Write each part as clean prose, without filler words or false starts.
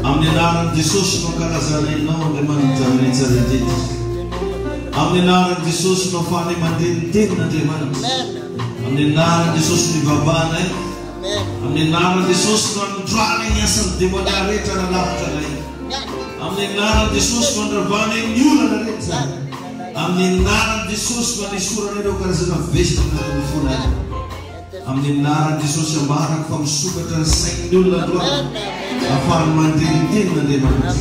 Amin'ny anaran'i Jesosy no ankalazanay Anao Andriamanitra rehetra rehetra. Amin'ny anaran'i Jesosy no afahanay mandre ny tenin'Andriamanitra. Amin'ny anaran'i Jesosy no ivavahanay. Amin'ny anaran'i Jesosy no anondroanay ny asan'ny demonia rehetra nalavitra anay. Amin'ny anaran'i Jesosy no andravanay ny olana rehetra. Amin'ny anaran'i Jesosy no anesoranay ireo karazana vesatra anatin'ny fonay. Amin'ny anaran'i Jesosy ambarako fa misokatra ny sain'ny olona androany ahafahany mandre ny tenin'Andriamanitra,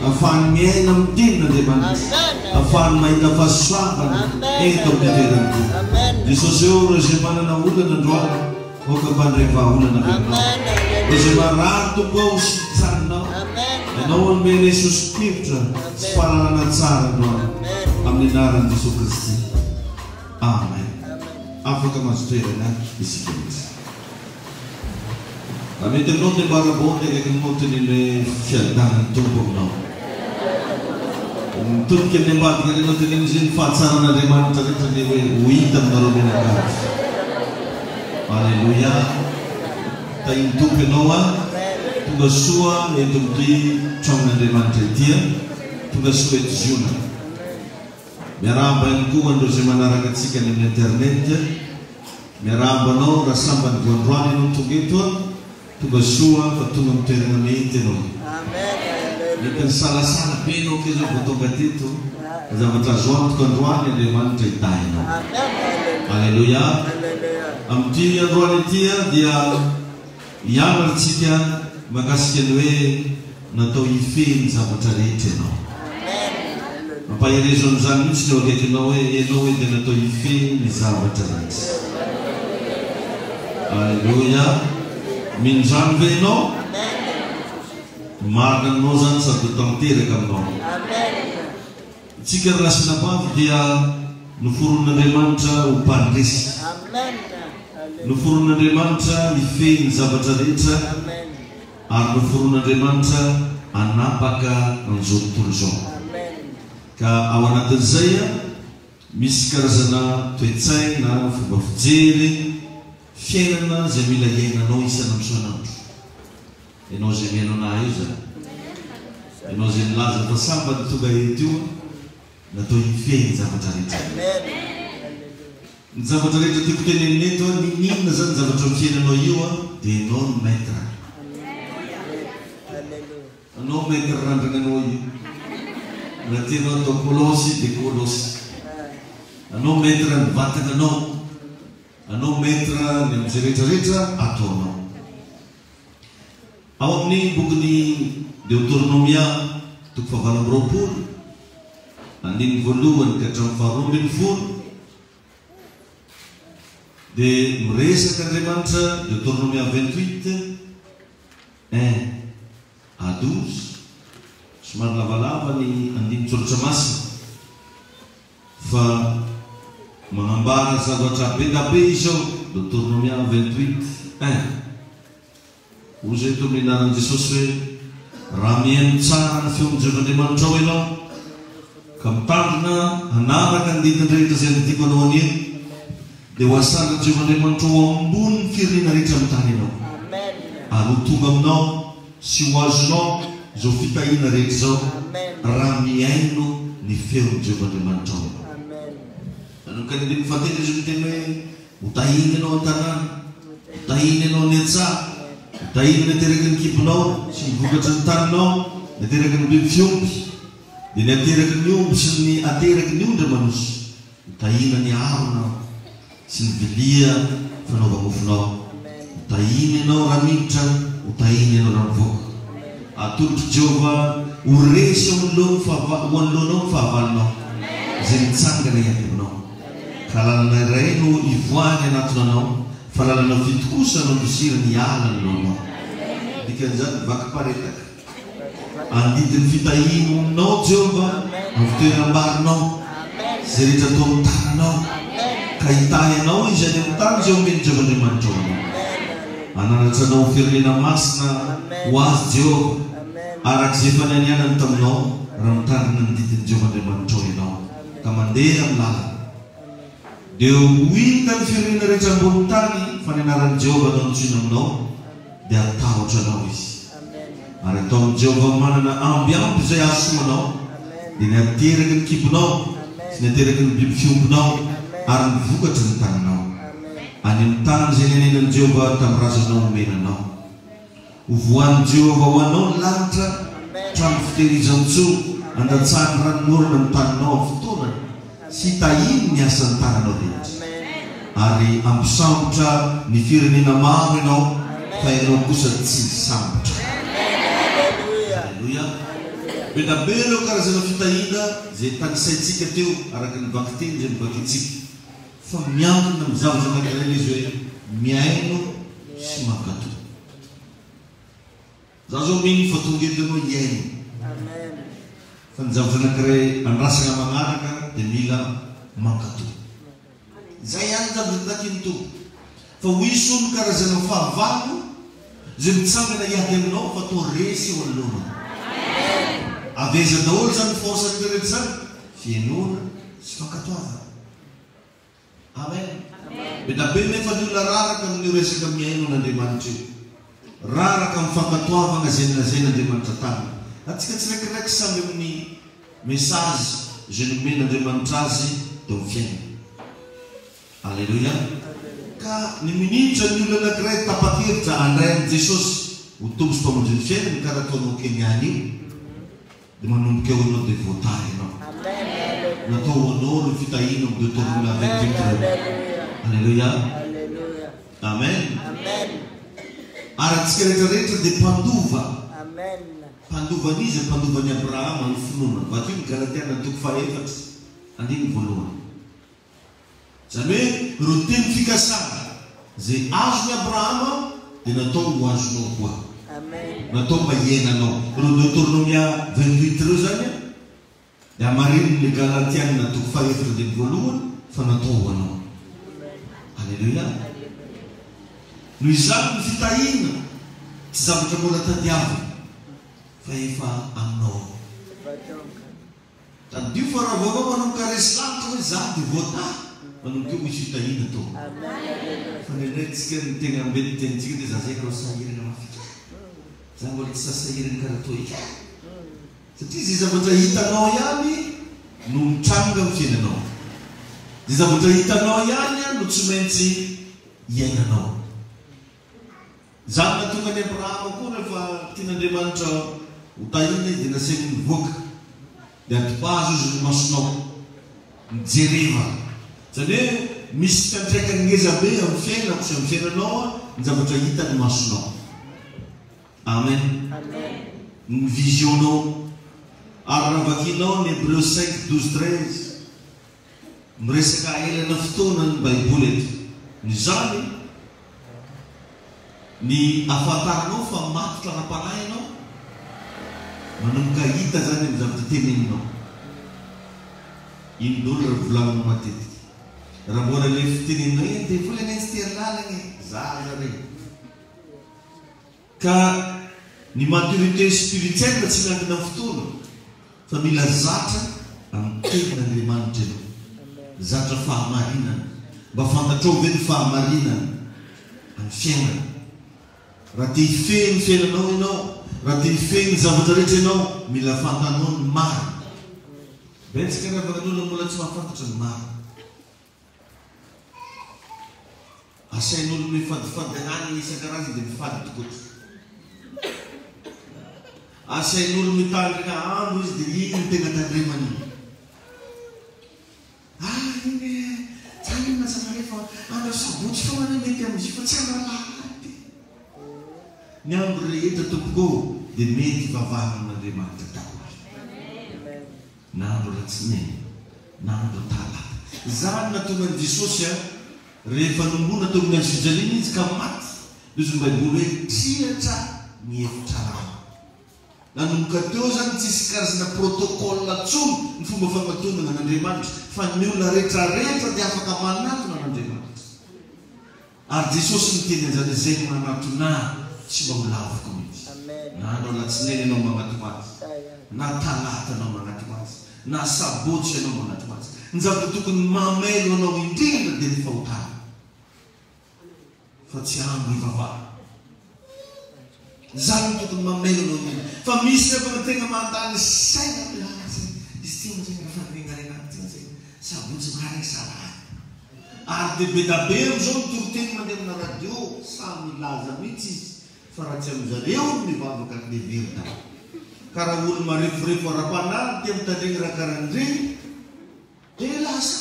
ahafahany miaina amin'ny tenin'Andriamanitra, ahafahany mahita fahasoavana eto amin'ity toerana ity. Jesosy ô, ireo izay manana olana androany, aoka mpandray vahaolana avy aminao. Ireo izay marary Tompo ô, ho sitraninao. Ianao hanome anay soso-kevitra sy fahalalana tsara androany. Amin'ny anaran'i Jesosy Kristy. Amen. Afaka mahazo toerana isika rehetra. Raha mety aminao dia mba arabao ny akaikinao teneno hoe fiadanan'ny Tompo aminao. Mitodika amin'ny ambadika ary ianao teneno izy hoe ny fahatsaran'Andriamanitra rehetra anie hoe ho hita aminareo mianakavy. Aleloia. Tahin'ny Tompo ianao a. Tonga soa eto amin'ity tranon'Andriamanitra ity a. Tonga soa eto Ziona. Miarahaba ihany koa ho an'ireo izay manaraka antsika any amin'ny internet. Miarahaba anao raha sambany vao androany ianao tonga eto a! Tonga soa fa tonga amin'ny toerana mety ianao. Mety nisalasala be ianao kay zao vao tonga teto fa zavatra azo antoka androany Andriamanitra hitahy anao. Aleloia! Amin'ity androany ity dia hianatra tsika mahakasika ny hoe Natao hifehy ny zavatra rehetra ianao. Ampaherezo amin'izany mihitsy ny eo akaikinao hoe ianao hoe dia natao hifehy ny zavatra rehetra. Aleloia. Mino izany ve ianao? Marina aminao izany sady ho tanteraka aminao. Isika ry lahy sy anabavy dia noforonin'Andriamanitra ho mpandresy. Noforonin'Andriamanitra hifehy ny zavatra rehetra. Ary noforon'Andriamanitra hanapaka an'izao tontolo izao. Ka ao anatin'izay, misy karazana toe-tsaina, fomba fijery, fiainana izay mila iainanao isan'andro isan'andro. Ianao izay mihaino anah io izany. Ianao izay milaza fa sambany tonga eto io, natao hifehy ny zavatra rehetra. Ny zavatra rehetra tiako tenenina eto an, ninoninona zany zavatra amin'ny fiainanao io an, dia enao no maître. Anao maître randrana anao io. Raha tianao atao kolosy dia kolosy. Anao maître ny vatana anao. Anao maître ny amin'izay rehetra rehetra ataonao. Ao amin'ny bokin'ny Deoteronomia toko fahavalo amby 20, andininy voalohany ka hatramin'ny faharoa ambin'ny folo, dia miresaka Andriamanitra, Deoteronomia 28, 1 à 12, somary lavalava ny andinin-tsoratra masina, fa manambara zavatra be da be izy ao, Deoteronomia 28, 1. Hoy izay eto amin'ny anaran'i Jesosy hoe, Raha mihaino tsara ny feon'i Jehovah Andriamanitrao ianao, ka mitandrina hanaraka ny didiny rehetra izay andidiako anao anio, dia ho asandratr'i Jehovah Andriamanitrao ho ambonin'ny firenena rehetra amin'ny tany ianao, ary ho tonga aminao sy ho azonao izao fitahiana rehetra izao, raha mihaino ny feon'i Jehovah Andriamanitrao ianao. Nanomboka ny andininy fahatelo izy miteny hoe, Ho tahiana ianao an-tanàna, ho tahiana ianao any an-tsaha, ho tahiana ny ateraky ny kibonao sy ny vokatry ny taninao, ny ateraky ny biby fiompy, dia ny ateraky ny omby sy ny ateraky ny ondry aman'osy. Ho tahiana ny harona sy ny vilia fanaova-mofonao. Ho tahiana ianao raha miditra, ho tahiana ianao raha mivoaka. Atolotr'i Jehovah ho resy eo anoloan'ny fahavalo, ho anoloanao ny fahavalonao, izay mitsangana hiady aminao. Ka lalana iray no hivoahany hanatona anao, fa lalana fito kosa no handosirany hiala anoloanao. Dikan'izany, vaky paretaka. Handidy ny fitahiany ho aminao Jehovah amin'ny fitoeram-barinao, izay rehetra ataon'ny tananao, ka hitahy anao Izy any amin'ny tany izay omen'i Jehovah Andriamanitrao anao. Hananatra anao ho firenena masina ho Azy Jehovah, araka izay efa nianianany taminao, raha mitandrina ny didin'i Jehovah Andriamanitrao ianao. ka mandeha amin'ny lalana. Dia ho hita ny firenena rehetra ambonin'ny tany fa ny anaran'i Jehovah no antsoina aminao, dia hatahotra anao izy. Ary ataon'i Jehovah manana amby ampy izay hahasoa anao, dia ny hateraky ny kibonao sy ny hateraky ny biby fiompinao ary ny vokatry ny taninao, any amin'ny tany izay nianianan'i Jehovah tamin'ny razanao homena anao. Ho vohanin'i Jehovah ho anao ny lanitra, trano fitehirizan-tsoa, handatsahany ranonorana ny taninao amin'ny fotoanany, sy hitahiany ny asan'ny tananao rehetra. Ary hampisambotra ny firenena maro ianao, fa ianao kosa tsy hisambotra. Aleloia! Be da be ireo karazana fitahiana izay tanisaintsika teo araka ny vakiteny izay novakintsika. Fa miankina amin'ny zavatra anankiray ilay izy hoe mihaino sy mankatò. Za zao mino fa tonga eto ianao hihaino. Fa ny zavatra anankiray andrasana manaraka dia mila mankatò. Izay ihany ny zavatra takin'ny Tompo. Fa ho hisy hono karazana fahavalo izay mitsangana hiady aminao fa toa resy eo anoloanao. Avy aiza daholo izany force rehetra rehetra izany? Fihenoana sy fankatoavana. Amen. Be da be nefa ny olona raraka amin'io resaka mihaino an'Andriamanitra io. Raraka amin'ny fankatoavana izay nolazain'Andriamanitra taminy. Antsika tsiraikiraiky samy amin'ny message izay nomen'Andriamanitra azy teo amin'ny fiainany. Aleloia. Ka ny minitra ny olona anankiray tapa-kevitra handray an'i Jesosy ho Tompo sy Mpamonjy ny fiainany karaha ataonao Kenya io, Dia manomboka eo ianao dia voatahy ianao. Natao ho anao ireo fitahiana ao Deuteronome 28 ireo. Alléluia. Amen. Ary antsika rehetra rehetra dia mpandova. Mpandova an'iza? Mpandova an'i Abrahama ny finoana. Vakio ny Galatiana toko fahaefatra andininy voalohany. Izany hoe ireo teny fikasana izay azon'i Abrahama dia natao ho azonao koa. Natao mba hiainanao. Ireo Deoteronomia 28 ireo izany dia hamarinin'ny Galatiana toko fahefatra andininy voalohany fa natao ho anao. Aleloia. Noho izany ny fitahiana tsy zavatra mbola tadiavina fa efa aminao ao. Tadidio fa raha vao anao manomboka resy lahatra hoe za dia voatahy, manomboka eo misy fitahiana tonga. Fa indraindray tsika ny tegna mety tenintsika dia za zay rô sahiragna mafy ka, za mbola tsy sasahiragna karaha toy ka. Satria zay zavatra hitanao ihany no mitranga amin'ny fiainanao. Zay zavatra hitanao ihany no tsy maintsy iainanao. Izany nahatonga an'i Abrahama koa rehefa tian'Andriamanitra ho tahiana izy dia nasainy nivoaka. Dia atopazo izy ny masonao. Mijereva. Izany hoe misy fiantraikany ngeza be amin'ny fiainako sy amin'ny fiainanao ny zavatra hitan'ny masonao. Amen. Ny vision-nao. Ary raha vakinao ny Hebreo 5, 12, 13, Miresaka aelana fotoana ny baiboly eto. Noho izany, ny ahafantaranao fa matotra ara-panahy ianao, manomboka hita izany amin'ny zavatra teneninao. Ino daholo raha volaninao matetika? Raha mbola ilay fiteneninao, eh ny devoly anie tsy tery lalana e, zaza re. Ka ny maturité spirituelle tsy miankina amin'ny fotoana fa mila zatra amin'ny tenin'Andriamanitra ianao. Zatra fahamarinana. Mba fantatrao ve ny fahamarinana amin'ny fiainana? Raha te hifehy ny fiainanao ianao, raha te hifehy ny zavatra rehetra ianao, mila fantanao ny marina. Betsaka ny havana ny olona mbola tsy mahafantatra ny marina. Asain'olo mifadifady hanina isan-karazany dia mifady tokoatra. Asain'olo mitandrina andro izy dia iny no tena tandremany. Ah iny e, tsara iny mazava fa andro sabotsy foana anie mety amin'izay fa tsy andro alahady. Ny andro rehetra tompoko ô dia mety hivavahana amin'Andriamanitra daholo. Na andro alatsinainy, na andro talata. Izany nahatonga an'i Jesosy a, rehefa nombona teo amin'ny hazo fijaliana Izy ka maty, dia hozy ny Baiboly hoe triatra ny efitra rano. Nanomboka teo izany tsisy karazana protocole intsony ny fomba fanatonana an'Andriamanitra, fa ny olona rehetrarehetra dia afaka manatona an'Andriamanitra. Ary Jesosy niteny an'izany izay manatona ahy tsy mba ho laviko mihitsy. Na andro alatsinainy ianao manatona azy, na talata ianao manatona azy, na sabotsy ianao manatona azy. Ny zavatra tokony mamelo anao indrindra dia ny fahotana. Fa tsy andro hivavahana. Zany no tokony mamela anao mino. Fa misy nefa ny tegna mandany saina hoe ah zay izy ty moa zegny refa niregnarena ty moa zegny sabotsy maraigny sa alahady. Ary de be da be amizao ny toriteny mandeha amina radio samy milaza mihitsy izy fa raha tsy amizareo no mivavaka de very daholo. Ka raha olo mareforefo ara-panahy no tia mitandregny raha karan'regny de lasa.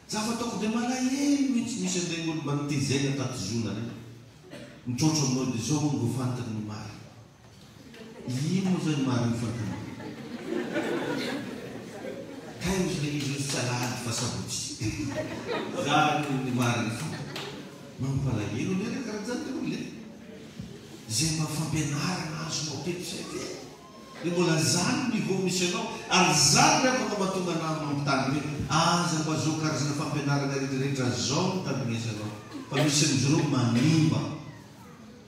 Za fa ataoko de malahelo mihitsy misy an'ireny olo mba nitezaina tato zona reny mitraotra aminao de zao hono vao fantany ny marina. Ino moa zany marina fantanao? Kay ozy le izy ozy tsy alahady fa sabotsy. Zany ny marina fantany. Mampalahelo anie re karaha zany le olona e. Zay mba fampianarana azonao teto zay ve? Dia mbola zany ny niveau misy anao ary zany ry havana mahatonga anah mampitandrina hoe aza mba zao karazana fampianarana rehetra rehetra zao no tandrinesanao fa misy amin'izy ireo manimba,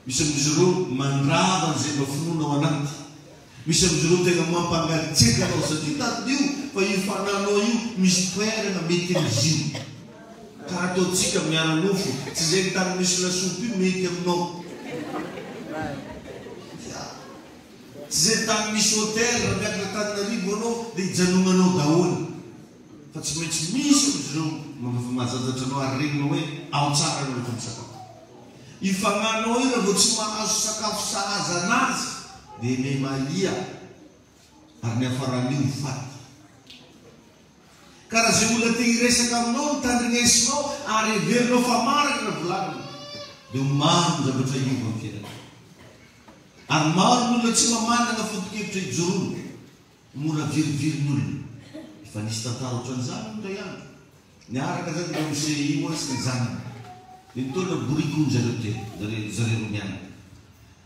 misy amin'izy ireo mandrava an'izay mba finoana ao anaty, misy amin'izy ireo tegna mampangatsiaka anao satria tadidio fa io fananao io misy toerana mety amin'izy io ka raha ataontsika miara-nofo tsy izay ny tany misy lasopy io mety aminao. Tsy zay tany misy hotel raha miakatra Antananarivo anao dia hijanonanao daholo fa tsy maintsy misy amin'izy ireo mahazazatra anao ary regninao hoe ao tsara anao rehefa misakafo. Io fagnahinao io raha vao tsy mahazo sakafo sahaza anazy dia memahia ary ny hafaran'io ho faty. Ka raha zay olona te hiresaka aminao no tandrignesinao ary heverinao fa marina raha volaniny dia ho maro ny zavatra hiova amin'ny fiainanao. Ary maro ny olona tsy mba manana foto-kevitra ijoroana, mora verivery ny olona. Efa nisy tantara ohatran'izany hono indray andro. Niaraka zany ramose io ho'a sy ny zanany. Dia nitondra boriky hono zareo telo, zare zareo roa mianaka.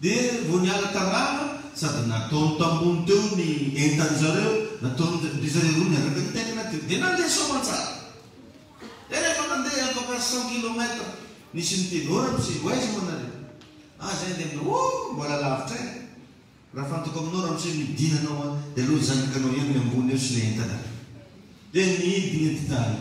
Dia vao niala tanàna, sady nataony tambony teo ny entan-jareo, nataony, dia zareo roa niaraka nitaingina teo. Dia nandeha soamantsara. Dia rehefa nandeha afaka cent kilomètre, nisy niteny, ô ramose, ho aiza moa nareo? Ah zay andeha aminao, oh mbola lavitra eh! Raha fantako aminao ramose midina anao an, dia aleo zanakanao ihany ny ambony eo sy ilay entana. Dia nidina ety tany,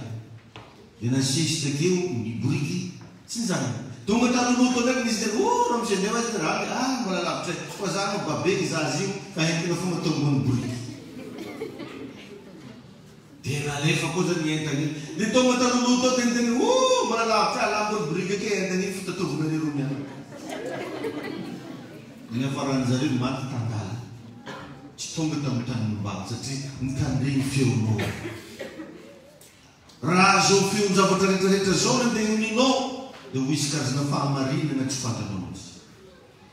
dia nasesy takeo ny boriky sy ny zanany. Tonga tamin'ny loto ndraiky nisy niteny, oh ramose andeha ho aiza ty raha, ah mbola lavitra eh, fa za anao babeny zaza io fa entina foana teo ambony boriky. Dia nalefa koa zany ny entana iny. Dia tonga tanoloha tao dia niteny hoe, oh, mbola lavitra ahy lambo ny biriky ake entana iny fitatovana ny roa mianaka. Ny niafaran'izareo maty tan-dalana. Tsy tonga tamin'ny tany nombany satria nitandregny feon'olo. Raha zao feon-javatra rehetra rehetra zao no andeha honinao dia ho hisy karazana fahamarinana tsy fantanao mihitsy.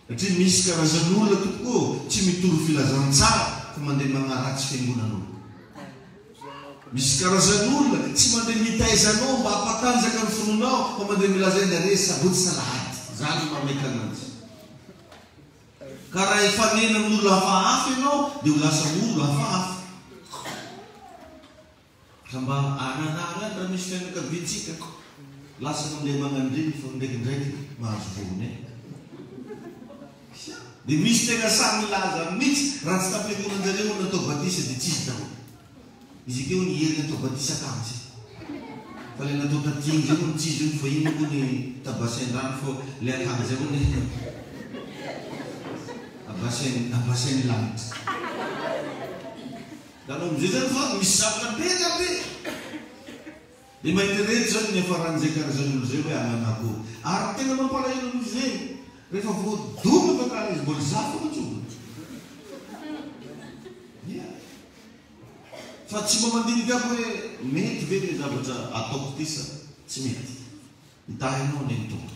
Satria misy karazan'olona tompoko ô, tsy mitory filazantsara fa mandeha magnaratsy fiangonan'olona. Misy karazan'olona tsy mandeha mitaiza anao mba hampatanjaka ny finoanao fa mandeha milaza hoe ndare sabotsy sa alahady. Zany no mahameka ananjy. Ka raha hifanena amin'olona hafahafa ianao dia ho lasa olo hafahafa. Ka mba ananaro ihany raha misy fianakaviantsika lasa mandeha magnandreny fa ndraikindraiky mahazo vohony e. Dia misy tena sahy milaza mihitsy raha tsy tam-piangonanjareo hono natao batisa dia tsisy daholo. Izy akeo hono hery natao batisa akany Fa le natao taty igny zay hono tsisy hono fa iny manko ny ta bassin rano fa le akany zay hono a bassin a bassin lanitra. Hitanao amizay zany fa misy zavatra be dia be. Dia mahita ireto zany ny hiafaran'izay karazan'olo zay hoe ananako. Ary ny tena mampalahelo an'izy ireny, rehefa voadona fa tany izy mbola za foana tsonga. Ia. Fa tsy mba mandinika aby hoe mety ve le zavatra ataoko ty sa tsy mety. Hitahy anao anie ny Tompo.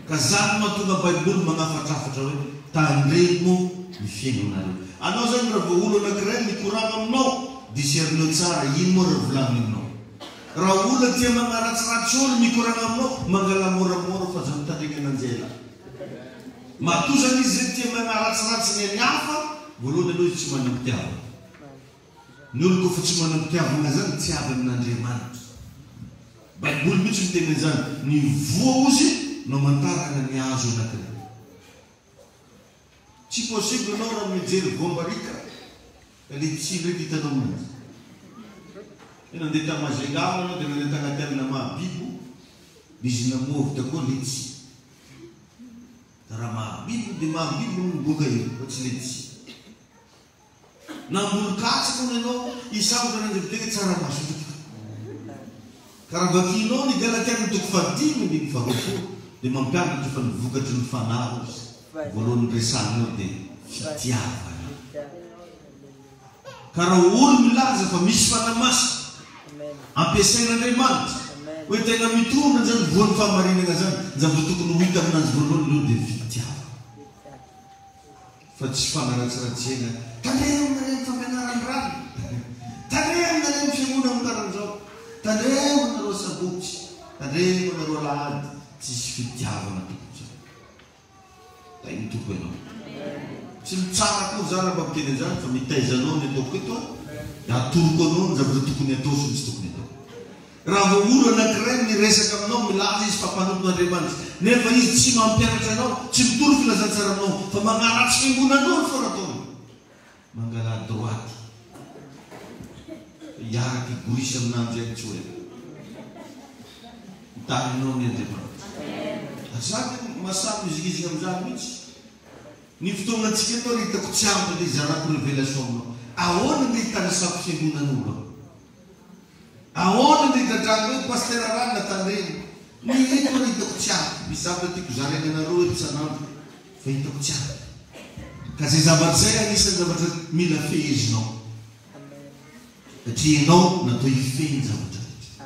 Ka zany no mahatonga baiboly magnafatrafatra hoe tandremo ny fiainanareo. Anao zany raha vao olo anakiray mikoragna aminao discerneo tsara ino moa raha volagniny aminao. Raha olona tia magnaratsiratsy olo mikoragna aminao mangala moramora fa aza mitandregny ananjy ela. Matoa zany izy zay tia magnaratsiratsy ny an'ny hafa voalohany aloha izy tsy manam-pitiavana. Ny olon kofa tsy manam-pitiavana zany tsy avy amin'Andriamanitra. Baiboly mihitsy miteny an'izany, ny voa ozy no amantarana ny hazo anakiray. Tsy possible anao raha mijery voam-barika ka le tsilo eto hitanao aminazy. Hoe nandeha ta Majunga anao dia nandeha tagnaty alina mahabibo, izy namoa avy takoa le tsilo. Ka raha mahabibo dia mahabibo no miboaka eo fa tsy letisia. Namboly katsaka hono ianao, hisambotra an'Andriamanitra hoe tsaramaso tokoa. Ka raha vakianao ny Galatiana toko fahadimy andininy faharoapolo dia mampianatra fa ny vokatry ny fanahy hozy, voalohany resahina ao dia fitiavana. Ka raha olo milaza fa misy fanahy masina ampiasain'Andriamanitra hoe tena mitondra an'izany voan'ny fahamarinana izany, ny zavatra tokony ho hita amin'azy voalohany aloha dia fitiavana. Fa tsy fanaratsiratsiana. Tandremo nareo ny fampianaran'ny rariny. Tandremo nareo ny fiangonana karan'izao. Tandremo nareo sabotsy. Tandremo nareo alahady. Tsisy fitiavana tompoko zany. Tahin'ny Tompo ianao. Tsy mitsara akory za raha mba miteny an'izany fa mitaiza anao ny ataoko eto a. Dia atoroko anao ny zavatra tokony atao sy ny tsy tokony atao. Raha vao olo anankiray miresaka aminao, milaza izy fa mpanompon'Andriamanitra, nefa izy tsy mampianatra anao, tsy mitory filazantsara aminao, fa magnaratsy fiangonanao ny foana ataony. Mangalà droite. Fa hiaraka higorisy amin'Andry any tsy ho ela. Hitahy anao anie Andriamanitra. Ary za dia masahy mihizingizina amin'izany mihitsy. Ny fotoagnantsika eto ary hitako tsy ampy le hizarako révélation aminao. Ahoana no hitanisako fiangonan'olo aho? Ahoana ny hidradrano hoe Pasitera Ranona tandremo ny eto ary hitako tsy ampy, misy zavatra tiako zaraina anareo eto isan'andro fa hitako tsy ampy. Ka zay zavatra zay anisan'ny zavatra mila fehezinao. Satria ianao natao hifehy ny zavatra rehetra.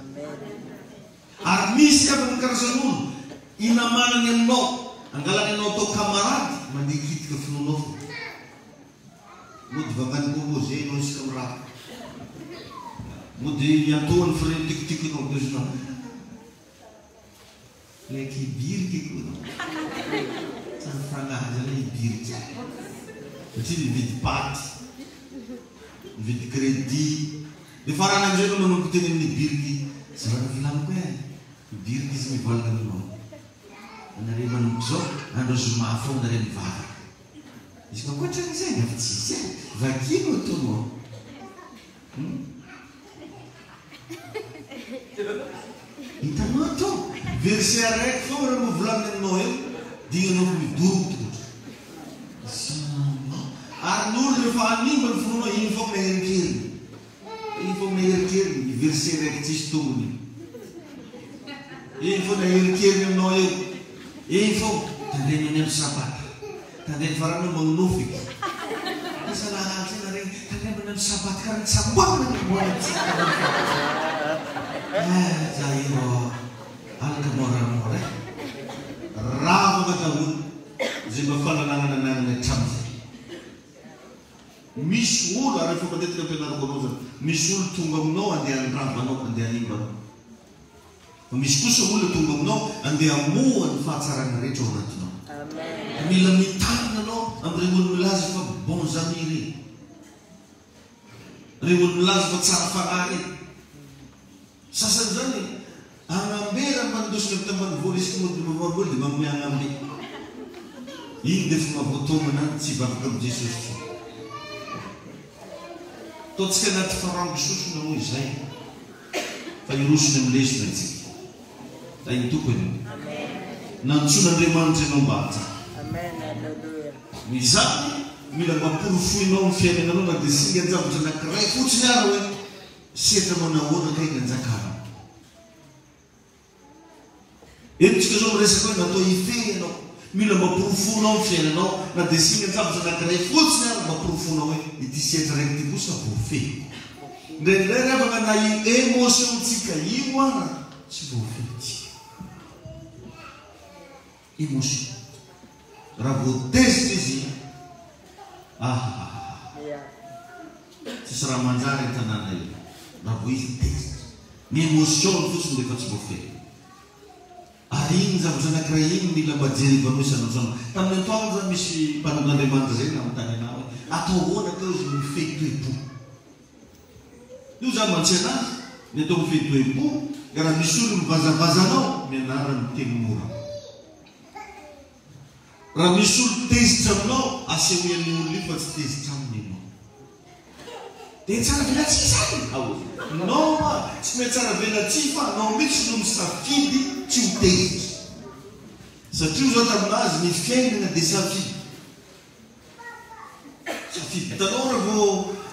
Ary misy havana karazan'olo inamanany aminao, angalany anao atao camarade, mandeha hikitika finoanao foana. Mody vangany composé enao isaka mirary. Mody miantoha ny frais tikotikonao bezinao. Ilay kibirika koa enao. Tsara fanahy zany hoe hibirika. Satria mividy paty, mividy crédit. Dia farany amizay enao manomboka teny amin'ny biriky, zarana vilaniko e. Mibirika izy mivalona aminao. Anareo manomboka izao, andro zoma foana nareo mivavaka. Izy koa ankoatran'izay nefa tsy izy e! Vakio no ataonao. Hum. Hitanao ato? Verset araiky foagna raha mba volaniny aminao eo, dia ianao fa midoroboka ohatra. Zany. Ary ny olo rehefa hanimba ny finoanao, iny foagna herikeriny. Iny foana herikeriny, ny verset raiky tsisy tongony iny. Iny foana herikeriny aminao eo. Iny foana, tandremo ny andro sabata. Tandremo fa raha anao magnonofy. Lasa lahalala tena regny, tandremo ny andro sabata karaha ny tsaboagna ny amboara tsy Eh, Jairo, alaka moramora eh. Ravagna daholo izay mba fahalalagna nanagnany hatramin'izay. Misy olo, ary efa matetika ampianariko anao zany, misy olo tonga aminao andeha handrava anao, andeha hanimba anao. Fa misy kosa olona tonga aminao andeha hamoha ny fahatsarana rehetra ao anatinao. Ka mila mitandrina anao amin'ireny olo milaza fa bons amis ireny. Ireny olo milaza fa tsara fanahy ireny. Sasany zany agnambe raha mba nindosiny avy tambanivolo izy tonga de mavoaroa de magnome agnambe. Iny de efa mahavoatomana any tsy hivavaka am Jesosy tsony. Ataontsika anaty farango sosona moa izay fa hirosony am lesona itsika. Tahin'ny Tompo ianao. Nantsoin'Andriamanitra ianao mba hahatsapa. Noho izany mila mba porofoinao am fiainananao na dia singan-javatra anakiray fotsiny ara hoe Setra manahoana kay ny anjakana? Eto tsika zao miresaka hoe natao hifehy ianao. Mila mba porofonao ny fiainanao na dia singan-javatra anankiray fotsiny ary mba porofonao hoe ity setra raiky ity kosa voafehiko. Indraindray ry havana na io emotion-tsika io ara tsy voafehintsika. Emotion. Raha vao tezitra izy ahahaha. Tsisy raha manjary an-tanàna eo raha vao izy tezitra. Ny emotion-ny fotsiny dia efa tsy voafehy. Ary iny zavatra anankiray iny mila mba jerevanao isan'andro isan'andro. Tamin'ny antoandro zany misy mpanompon'Andriamanitra zay nanontany anah hoe atao ahoana keo izy mifehy toe-po. Io zany mantsy anazy ny atao mifehy toe-po ka raha misy olo mivazavaza anao mianara miteny mora. Raha misy olo tezitra aminao asehoy an'io olona io fa tsy tezitra aminy ianao. Dia tsara velatsihy izany? Ahoana? Non a, tsy mihatsara velatsihy fa anao mihitsy no misafidy tsy ho tezitra. Satria hoy zaho taminazy ny fiainana dia safidy. Safidy. Hitanao raha vao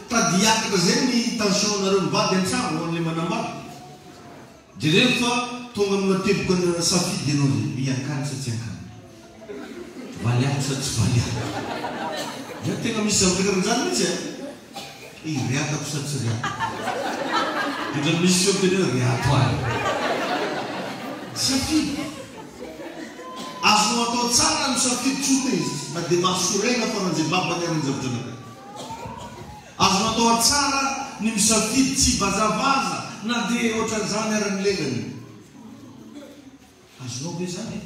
tady hiakatra zay ny tension nareo mivady an-trano ho an'ilay manambady. Jereo fa tonga amina teboka na safidy ianao zay, hiankany sa tsy hiankany. Valiako sa tsy valiako. Ya tena misy zavatra karan'izany mihitsy e. Iriatako sa tsy riatako? Ohatran'ny misy feo miteny hoe riato any. Safidy. Azonao atao tsara ny misafidy tsy ho tezitra na dia mahasorena faran'izay babany ary ny zavatra anankiray. Azonao atao tsara ny misafidy tsy hivazavaza na dia ohatran'izany ary ny lelany. Azonao ve izany e?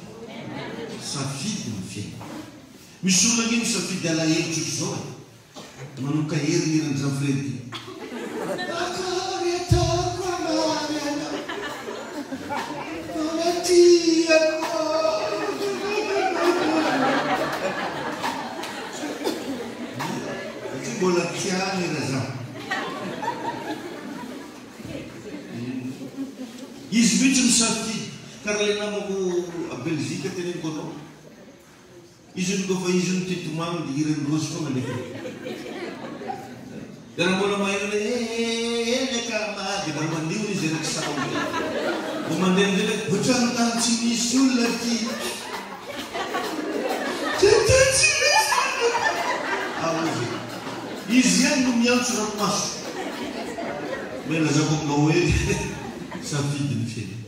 Safidy ny fiainana. Misy olona ange misafidy alahelo tsotr'izao e. Manomboka hery ny hiran'i Jean Freddy. Akory ataoko hamamy anao Mbola tiako Satria mbola tiany Rajean. Izy mihitsy misafidy. Karaha ilay namako a Belgique teneniko anao. Izy hono koa fa izy hono tia tomany dia hiran'i Rozy foana alefany. Dia raha mbola maheno ilay eh eh akama dia mbola mandihy hono izy eraky salon be. Vao mandeha amin'izay ilay ohatran'ny tany tsy misy olona aty. Ohatran'ny tany tsy misy olona aty. Ah hozy e. Izy ihany no miantso ranomaso. Mba ilazako aminao hoe safidy ny fiainana.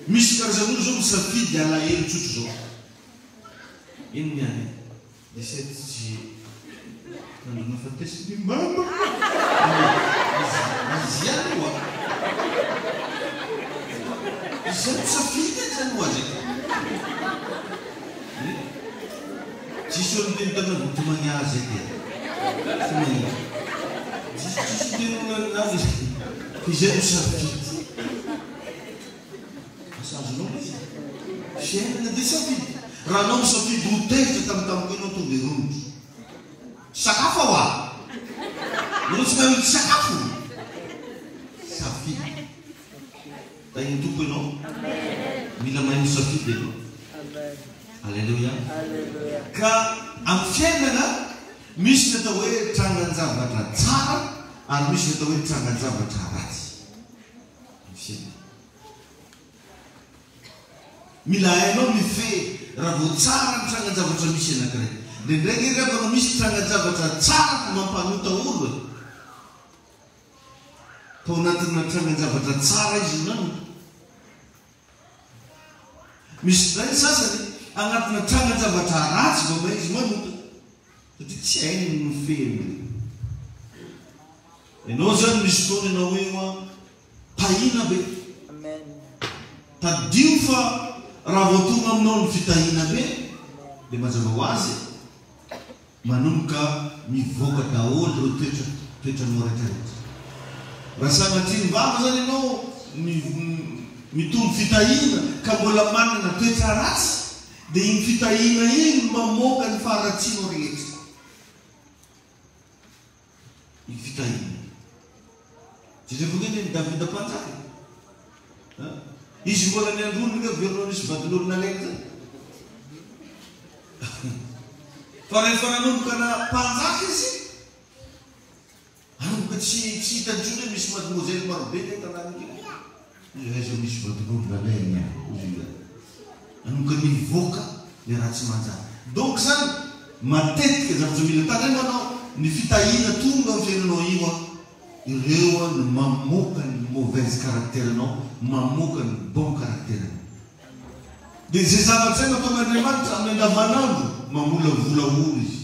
Misy karazan'olo izao misafidy alahelo tsotr'izao. Ino ny any 17 juillet andro nahafatesan'i mama Izy ihany oa Izy ihany misafidy an'izany ho azy e Tsisy olo niteny taminao mitomany azy aty e Mitomany Tsisy tsisy niteny olona an'izany fa izay no safidy. Asa azonao ve izany? Fiainana dia safidy. Raha anao misafidy ho tezitra tampotampoka ianao tonga dia romotra. Sakafo aho ah! Ianao tsy mahay mividy sakafo? Safidy. Tahin'ny Tompo ianao. Mila mahay misafidy ianao. Aleloia. Ka amin'ny fiainana misy ny atao hoe trangan-javatra tsara ary misy ny atao hoe trangan-javatra ratsy. Ny fiainana. Mila hainao mifehy raha vao tsara ny trangan-javatra misy anankiray. Indraindray ange ry havana misy trangan-javatra tsara fa mampanota olo e. Tao anatina trangan-javatra tsara izy no nanota. Misy indray ny sasany anatina trangan-javatra ratsy vao may izy manota. Satria tsy hainy ny mifehy an'ireo. Ianao izany misy fotoana ianao hoe hoa tahiana be. Tadidio fa raha vao tonga aminao ny fitahiana be dia mazava ho azy manomboka mivoaka daholo ireo toetra toetranao rehetra rehetra. Raha sanatria ny vava izany ianao mitombo fitahiana ka mbola manana toetra ratsy dia iny fitahiana iny no mamoaka ny faharatsianao rehetra. Ny fitahiana. Jereo ange ny an'i Davida mpanjaka e. Izy mbola niandry olona ange velona nisy vadin'olona nalaina zany. Fa rehefa nanomboka na mpanjaka izy, nanomboka tsy tsy hitany intsony hoe misy mademoiselle marobe ny an-tanàna ity. Izy aiza misy vadin'olona alaina, hoy izy. Nanomboka nivoaka le raha tsy manjary. Donc zany matetika zavatra mila tandremanao ny fitahiana tonga am fiainanao io an, ireo an no mamoaka ny mauvaise caractère anao, mamoaka ny bon caractère anao. De ze zavatra zay mahatonga Andriamanitra amin'ny andavanandro mamolavola olo izy.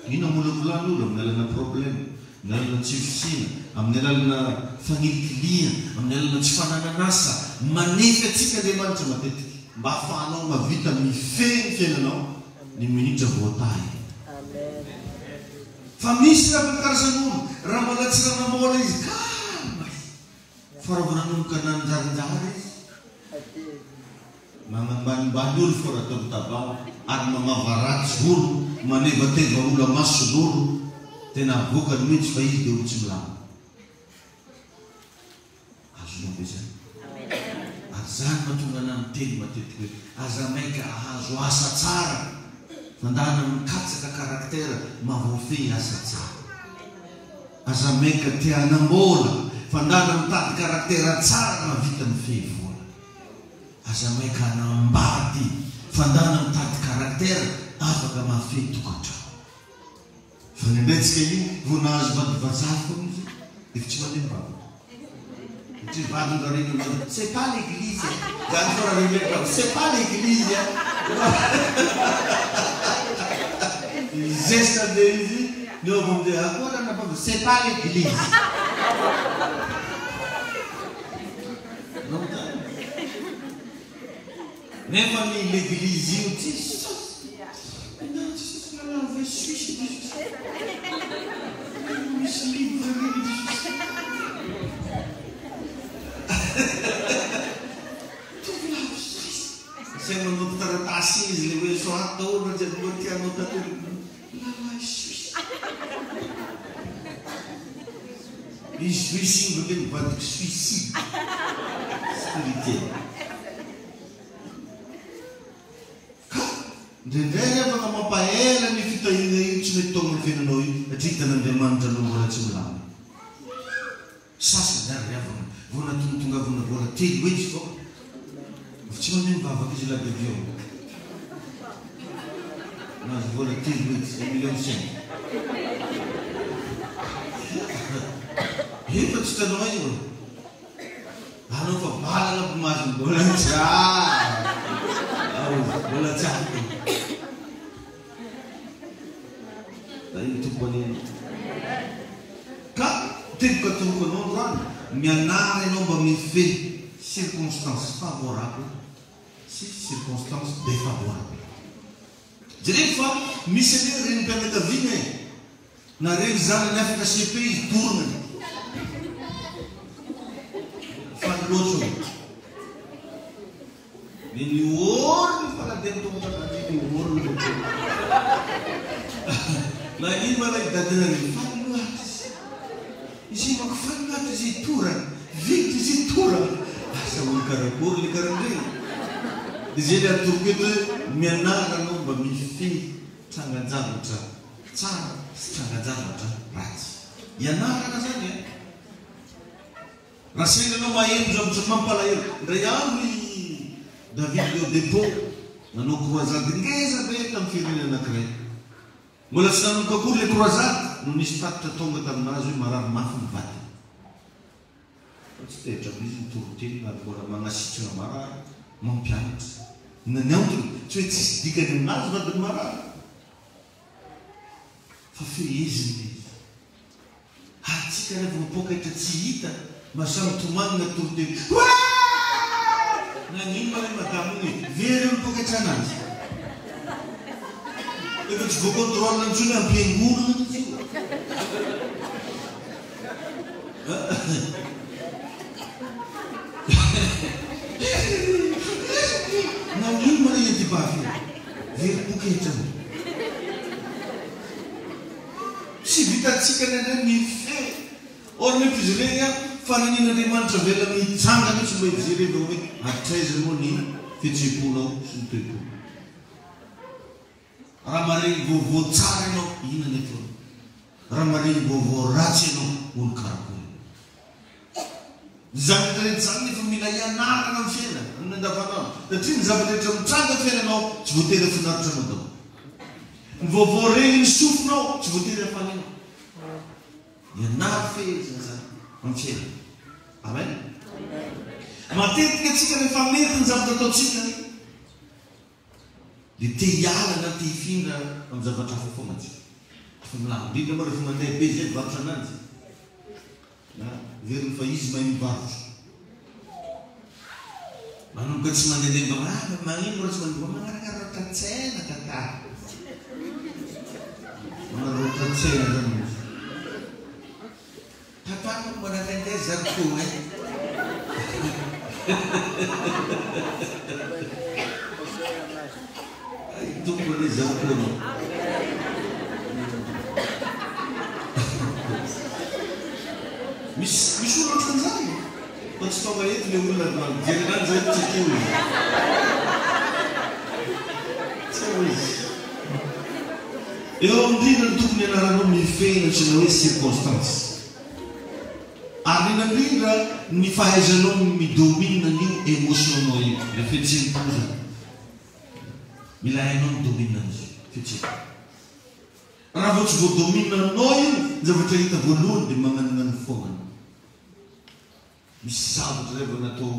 Iny amolavolana olo amin'ny alalana problème, amin'ny alalana tsy fisiana, amin'ny alalana fanilikilihana, amin'ny alalana tsy fananan'asa. Manefy antsika Andriamanitra matetika mba ahafahanao mahavita mifehy ny fiainanao ny minitra voatahy. Fa misy raha karazan'olo, raha mbola tsy nanambola izy calme izy, fa raha vao nanomboka nanjarinjary izy, Magnambanimbany olo fô raha atao mitabaha ary mamava ratsy olo, manevateva olo amason'olo, tena avoakany mihitsy fa izy de olo tsy milamina. Azonao ve zany? Ary. Zany mahatonga anah miteny matetika hoe aza maika ahazo asa tsara fa ndana mikatsaka caractère mahavoafehy asa tsara. Aza maika te hanambola fa ndana mitady caractère tsara mahavita mifehy vola. Aza maika hanambady fa ndana mitady caractère afaka mahafehy tokantrano. Fa ny andraintsika io vao nahazo vady vazaha foana izy dia efa tsy mandeha mivavaka. Satria vadiny raha reny mandeha c'est pas l'église e! Zany fa raha reny mivavaka c'est pas l'église e! Mizesta be izy miova amin'izay akory anabavy c'est pas l'église. Nefa ny l'église io Jesosy Ianao Jesosy lalava Suisse Jesosy Misy livre reny Jesosy Tovolahy Suisse Asainy manaovy taratasy izy le hoe soraty daholo raha jiaby mbola tianao tanteraka Lalahy Suisse Izy Suisse io bakeo mivadiky suicide spirituel. Ka indraindray ry havana mampaela ny fitahiana io tsy mety tonga amin'ny fiainanao io satria hitan'Andriamanitra anao mbola tsy milamina. Sasany ary ry havana vao natongatongavana vola telo hetsy vao fa tsy mandeha mivavaka izy la de viol. Nahazo vola telo hetsy, un million cinq. Efa tsy hitanao io. Anao fa balana mpimasy mbola tsy azo mbola tsy azo. Tahin'ny Tompo anie ianao. Ka teboka atoroko anao androany, mianara ianao mba mifehy circonstances favorables sy circonstances défavorables. Jereko fa misy anie renim-pianakaviana e! Na reny zanany afaka CP izy dorana. Faly loatra io. Dia niorina io faladeny tonga tamin'ny niorina io. Nagnino ma ilay dadanareo faly loatra izy. Izy manko faly loatra izy torana. Vita izy torana. Asa olo karakory le karan'ireny. Dia zay le atoroko eto hoe mianara anao mba mifehy trangan-javatra tsara sy trangan-javatra ratsy. Ianarana zany e! Raha sendra anao maheno zavatra mampalahelo. Indray andro i David Oyedepo nanao croisade ngeza be tamin'ny firenena anankiray. Mbola tsy nanomboka akory ilay croisade no nisy tatitra tonga taminazy hoe marary mafy ny vadiny. Fa tsy taitra be izy mitory teny ary mbola magnasitrana marary, mampianatra. Inona ny antony? Tsy hoe tsisy dikany aminazy vadiny marary. Fa feheziny ilay izy. Ary tsika revo mipoketra tsy hita mba samy tomany na toriteny Oeeee! Nagnino ma le madama igny e? Very eo ny poketra anazy. Efa tsy voa contrôle intsony ampiangorona mihitsy io. Nagnino ma le anti-bavy io? Very poketra. Tsy vitantsika indraindray ny mifehy. Or nefa izy ireny an, fanirian'Andriamanitra avela mitsangana mihitsy mba hijerena hoe hatraiza moa ny fihetseham-ponao sy ny toe-ponao. Raha maregny vaovao tsara ianao, inona ny ataonao? Raha maregny vaovao ratsy ianao, olo karakory? Izany rehetra rehetra izany nefa mila ianarana amin'ny fiainana, amin'ny andavanandro. Satria ny zavatra rehetra mitranga amin'ny fiainanao tsy voatery hahafinaritra anao daholo. Ny vaovao regnin'ny sofinao tsy voatery hahafaly anao. Ianaro fehezina izany amin'ny fiainana. Amen. Matetika antsika rehefa mety ny zavatra ataontsika dia te hiala na te hifindra amin'ny zavatra hafa foana antsika. Efa milahatra indrindra moa rehefa mandeha be izay mivarotra ananjy. Na heveriny fa izy mahay mivarotra. Manomboka tsy mandehandeha mba ah magnino raha tsy mandeha mba magnarakaraka tsena tata. Manararaotra tsena zany izy. Tata manko manangainga zarikô eh. Hay Tompo anie zarikô anao. Misy misy olona ohatran'izany e. Fa tsy tonga eto le olona mba mijery anany zay tsy akeo izy. Tsy eo izy. Eo indrindra no tokony hianaranao mifehy ny antsoina hoe circonstance. Ary indrindra indrindra ny fahaizanao mi-domine an'io émotion-nao io, ilay fihetseham-po zany. Mila hainao mi-domine an'izy io, fihetseham-po. Raha vao tsy voa-domine-nao io, ny zavatra hita voalohany dia magnanognano foana anao. Misy zavatra izay vao natao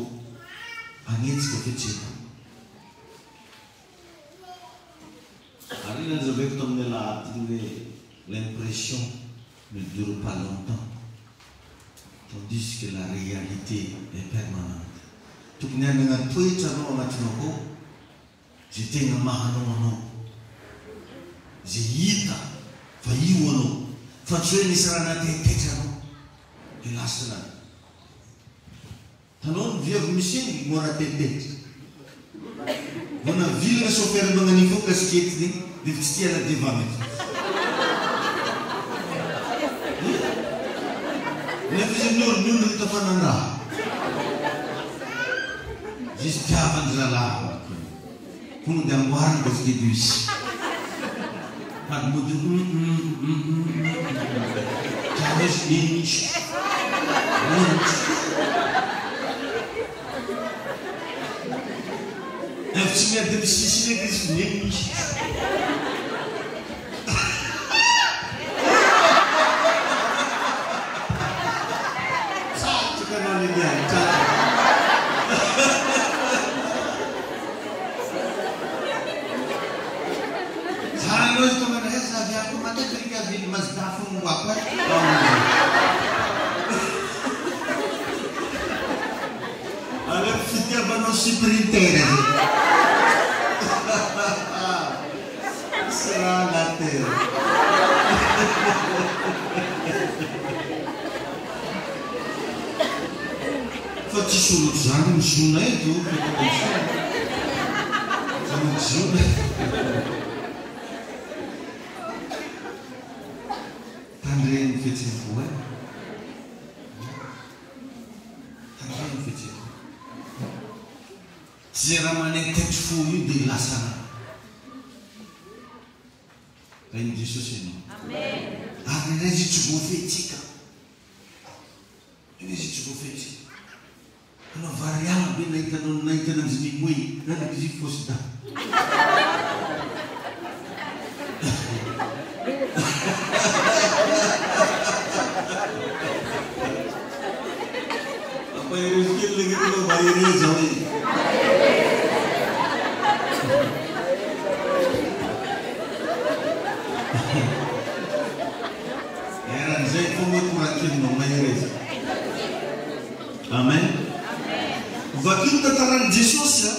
hanetsika fihetseham-po. Ary iny nazavaiko tamin'ny alahady iny hoe l'impression ne dure pas longtemps tandis que la réalité est permanente. Tokony hanana toetra anao agnatinao akao izay tegna maha anao anao, izay hita fa io anao, fa tsy hoe nisy raha nahatetitra anao dia lasa lany. Tanao ny viavy misy mora tetetra. Vao navilana chauffeur magnan'io koa casquette igny de tsy tia la devant eky. Nefa izy mioroniorona tafanandraha. Izy tiavany zalahy. Tonga dia amboariny casquette io izy. Sady mody hum hum hum hum Tianao izy nino izy. Nino izy. Efa tsy miady amin'ny sisiny eky izy fa nino izy. Tsatroka anao Liliane, tsatroka. Zara anao izy tonga ndray za avy ako matetika avy Mazda fomboako eh. Aleoko fitiavanao sprinter zay. Sera la terre. Fa tsisy olo otrzany mizona eto fa tonga mizona. Zany mizona. Tandremo fihetseham-po eh. Tandremo fihetseham-po. Tsy zay raha manaitaitry fo io dia lasa rà. Tahin'i Jesosy ianao. Ary indraindray izy tsy voafehintsika. Inona izy tsy voafetra? Anao variana be nahita anao nahita ananjy nimoe nanaky izy fausse dent. Ampaherezo kely le akaikinao mahereza hoe. Eran'izay foana hoe korakinao mahereza. Amen. Vakio ny tantaran'i Jesosy a,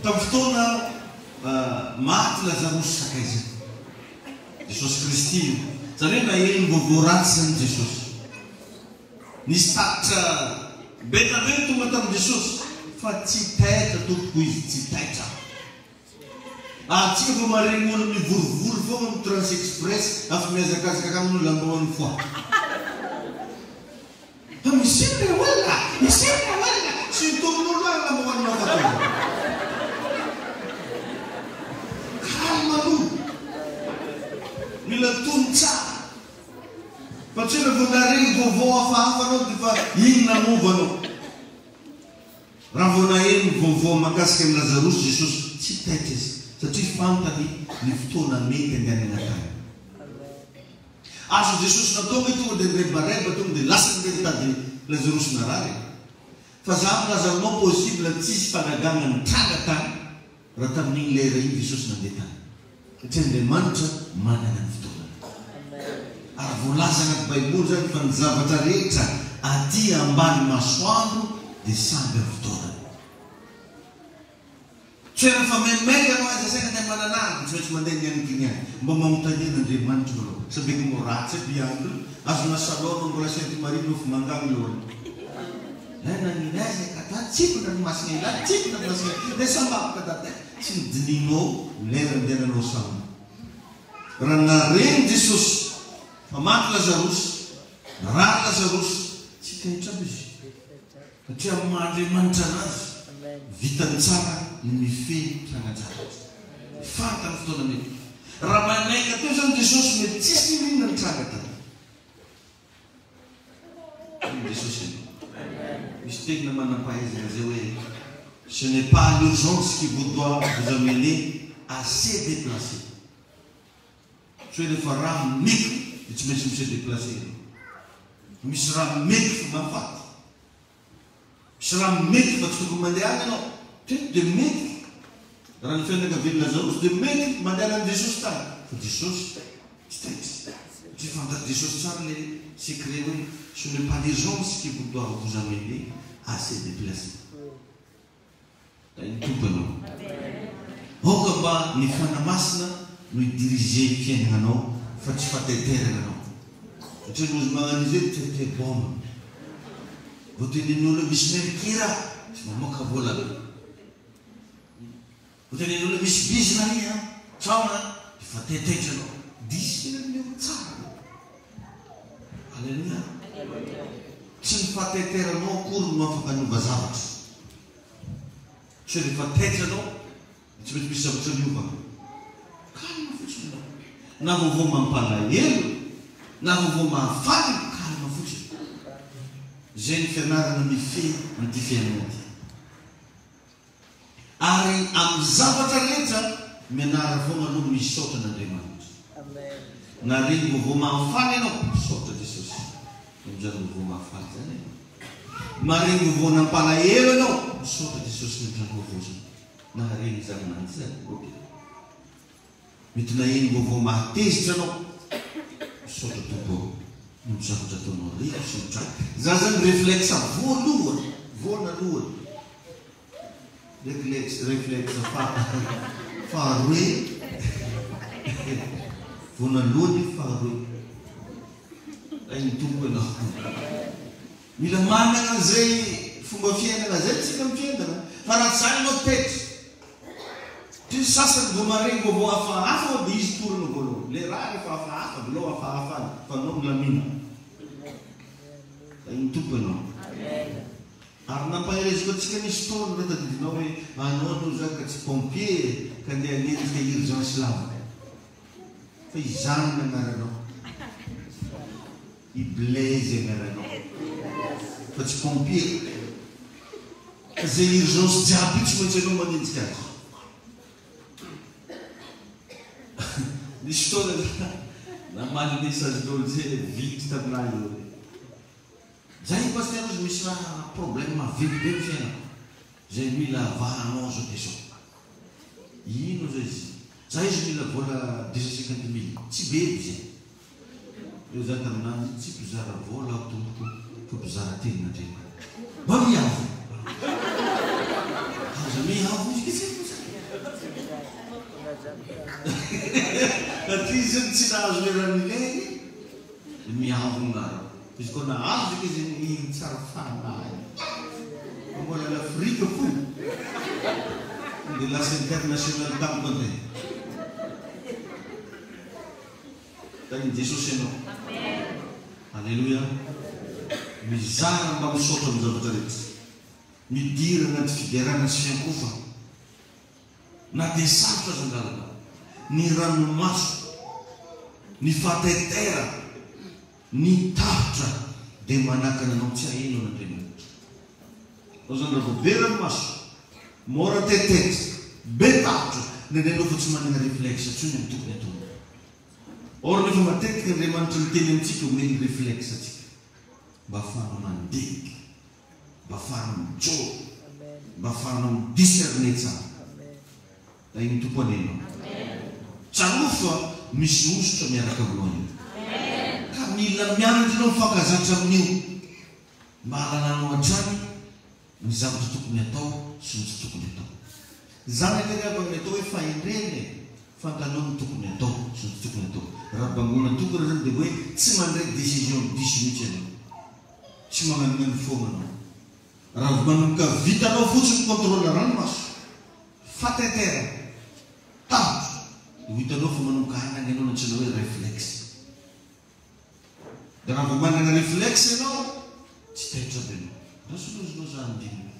tamin'ny fotoana maty Lazarosy sakaizany. Jesosy Kristy io. Izany hoe naheno vaovao ratsy izany Jesosy. Nisy tatitra be dia be tonga tamin'i Jesosy fa tsy taitra tompoko izy, tsy taitra. Ary tsika vao maregny olo mivorivory fogna am trans express afa mihazakazaka akagny no lambahoany foa. Fa misy ino re olona? Misy ino re olona? Tsy nitoron'olo agny lambahoaninao fa tonga. Calme aloha. Mila tony tsara. Fa tsy hoe raha vao naregny vaovao hafahafa anao de fa igny nanova anao. Raha vao naheno ny vaovao mahakasika an'i Lazarosy Jesosy, tsy taitra Izy, satria fantany ny fotoana mety handehanana tany. Azon'i Jesosy natao ve tonga dia nirebareba, tonga dia lasa nandeha nitady Lazarosy narary? Fa za milaza aminao possible tsisy fahagagana nitranga tany Raha tamin'igny lera igny Jesosy nandeha tany. Satria Andriamanitra manana ny fotoanany. Ary voalaza anaty baiboly zany fa ny zavatra rehetra aty ambany masoandro dia samby amin'ny fotoanany. Tsy hoe rehefa maimaika anao aiza saina andeha mananara dia tsy maintsy mandeha ny any kiniany. Mba manontania an'Andriamanitra malôha. Sa be ko ratsy aby andro io. Azona salon anao mbola Sainte Marie nofo mangagny lôha. Eh nagnino aiza e ka ta tsipy ranomasina ila tsipy ranomasina ila de sambavaka dada e tsy nodinihinao lera andehananao sambo raha naregny Jesosy fa maty Lazarosy narary Lazarosy tsy taitra aby izy. Satria amin'ny maha Andriamanitra Anazy, vitany tsara ny mifehy trangan-javatra. Fantany fotoana mety. Raha maimaika teo izany Jesosy, mety tsisy n'inon'inona nitranga tany. Hoy Jesosy ianao. Misy tenina manam-pahaizana izay hoe, Ce n'est pas l'urgence qui vous doit vous amener à se déplacer. Tsy hoe rehefa raha meka dia tsy maintsy mi-se déplacer ianao. Misy raha meka fa mahafaty. Misy raha meka fa tsy tokony mandeha any ianao. Teto dia meka. Raha ny fianakavian'i Lazarosy dia meka mandeha any amin'i Jesosy tany. Fa Jesosy tsy taitra. Satria fantatr'i Jesosy tsara ilay secret hoe ce n'est pas l'urgence qui vous doit vous amener à se déplacer. Tahin'ny Tompo ianao. Aoka mba ny Fanahy Masina no hi-diriger ny fiainagnanao fa tsy fataitairana anao. Satria ny ozy magnano izy hoe mitaitair bombe. Vao tenenin'olo hoe misy mercure tsy mamoaka vola be. Vao tenenin'olo hoe misy bizina anie an, trano an, efa taitaitra anao. Discerneo tsara aloha. Aleloia. Tsy ny fataitairanao akory no afaka hanova zavatra. Tsy rehefa taitra ianao dia tsy maintsy misy zavatra miova. Calme fotsiny ianao. Na vaovao mampalahelo, na vaovao mahafaly, calme fotsiny. Izay ny fianarana mifehy an'ity fiainana ity. Ary amin'ny zavatra rehetra, mianara foana aloha misaotra an'Andriamanitra. Na reny vaovao mahafaly ianao, misaotra Jesosy amin'izany vaovao mahafaly izany ianao. Mahare vaovao nampalahelo ianao, misaotra Jesosy ny amin'izany vaovao izany. Nahare izany na izany, ok. Mety naheno vaovao mahatezitra anao. Misaotra Tompo ô noho ny zavatra ataonao reko sy mitranga. Zany zany reflexe voalohany, voanalohany. Reflexe, reflexe faha, faharoe, voanalohany faharoe. Tahin'ny Tompo ianao. Mila manana an'izay fomba fiainana izay tsika amin'ny fiainana. Fa raha tsy izany ianao taitra. Ty ny sasany vao maregny vaovao hafahafa ao dia izy torana voalohany. Le raha refa hafahafa avelao hafahafa any fa anao milamina. Tahin'ny Tompo ianao. Ary nampahereziko antsika nisy fotoana raha tadidinao hoe anao aloha za ka tsy pompier e, ka ndeha hanenjika urgence lava. Fa izany ny anaranao. I Blaise anaranao. Fa tsy pompier. Fa zay urgence jiaby io tsy maintsy anao manenjika azy. Nisy fotoana za namaly message-n'olo zay vity taminahy io hoe zay pasteur ozy misy raha problème maventy be ny fiainako zay mila vahanao zao dia zao. Ino zay izy? Za izy mila vola 250 mille. Tsy be edy zay. Eo za taminany tsy mpizara vola aho tompoko fa mpizara tenin'Andriamanitra. Mba miavo. Aza miavo izy ke tsy haiko zany. Satria izy zany tsy nahazo le raha nilainy de miavogna raha. Izy koa nahazo de izy iny tsara fanahy. Fa mbola l'Afrique fo. De lasa international tampoka ndray. Tahin'i Jesosy ianao. Aleloia. Mizara mba misaotra amin'ny zavatra rehetra. Midira anaty fiderana sy fiankofana. Na dia sarotra aza ny lalana. Ny ranomaso, ny fahataitairana, ny tahotra dia manakana anao tsy haheno an'Andriamanitra. Anao izany raha vao be ranomaso, mora taitaitra, be tahotra, indraindray anao efa tsy manana reflexe intsony amin'ny tokony hataonao. Or nefa matetika Andriamanitra miteny amintsika omeny reflexe antsika mba ahafahanao mandinika, mba ahafahanao mijoro, mba ahafahanao mi-discerner tsara. Tahin'ny Tompo anie ianao. Tsarovy fa misy hosotra miaraka aminao io. Ka mila mianatra ianao mifankazatra amin'io mba hahalalanao hatrany ny zavatra tokony hatao sy ny tsy tokony hatao. Izany anie ry havana ny atao hoe fahendrena e! Fantanao ny tokony hatao sy ny tsy tokony hatao. Raha bangoina tokana izany dia hoe tsy mandray décision diso mihitsy ianao. Tsy mananonano foana anao. Raha vao manomboka vitanao fotsiny contrôle ranomaso, fataitairana, tahotra, dia ho hitanao fa manomboka hanana ianao ny antsoina hoe réflexe. Dia raha vao manana réflexe ianao, tsy taitra aby ianao. Andraso aloha izy za andininy.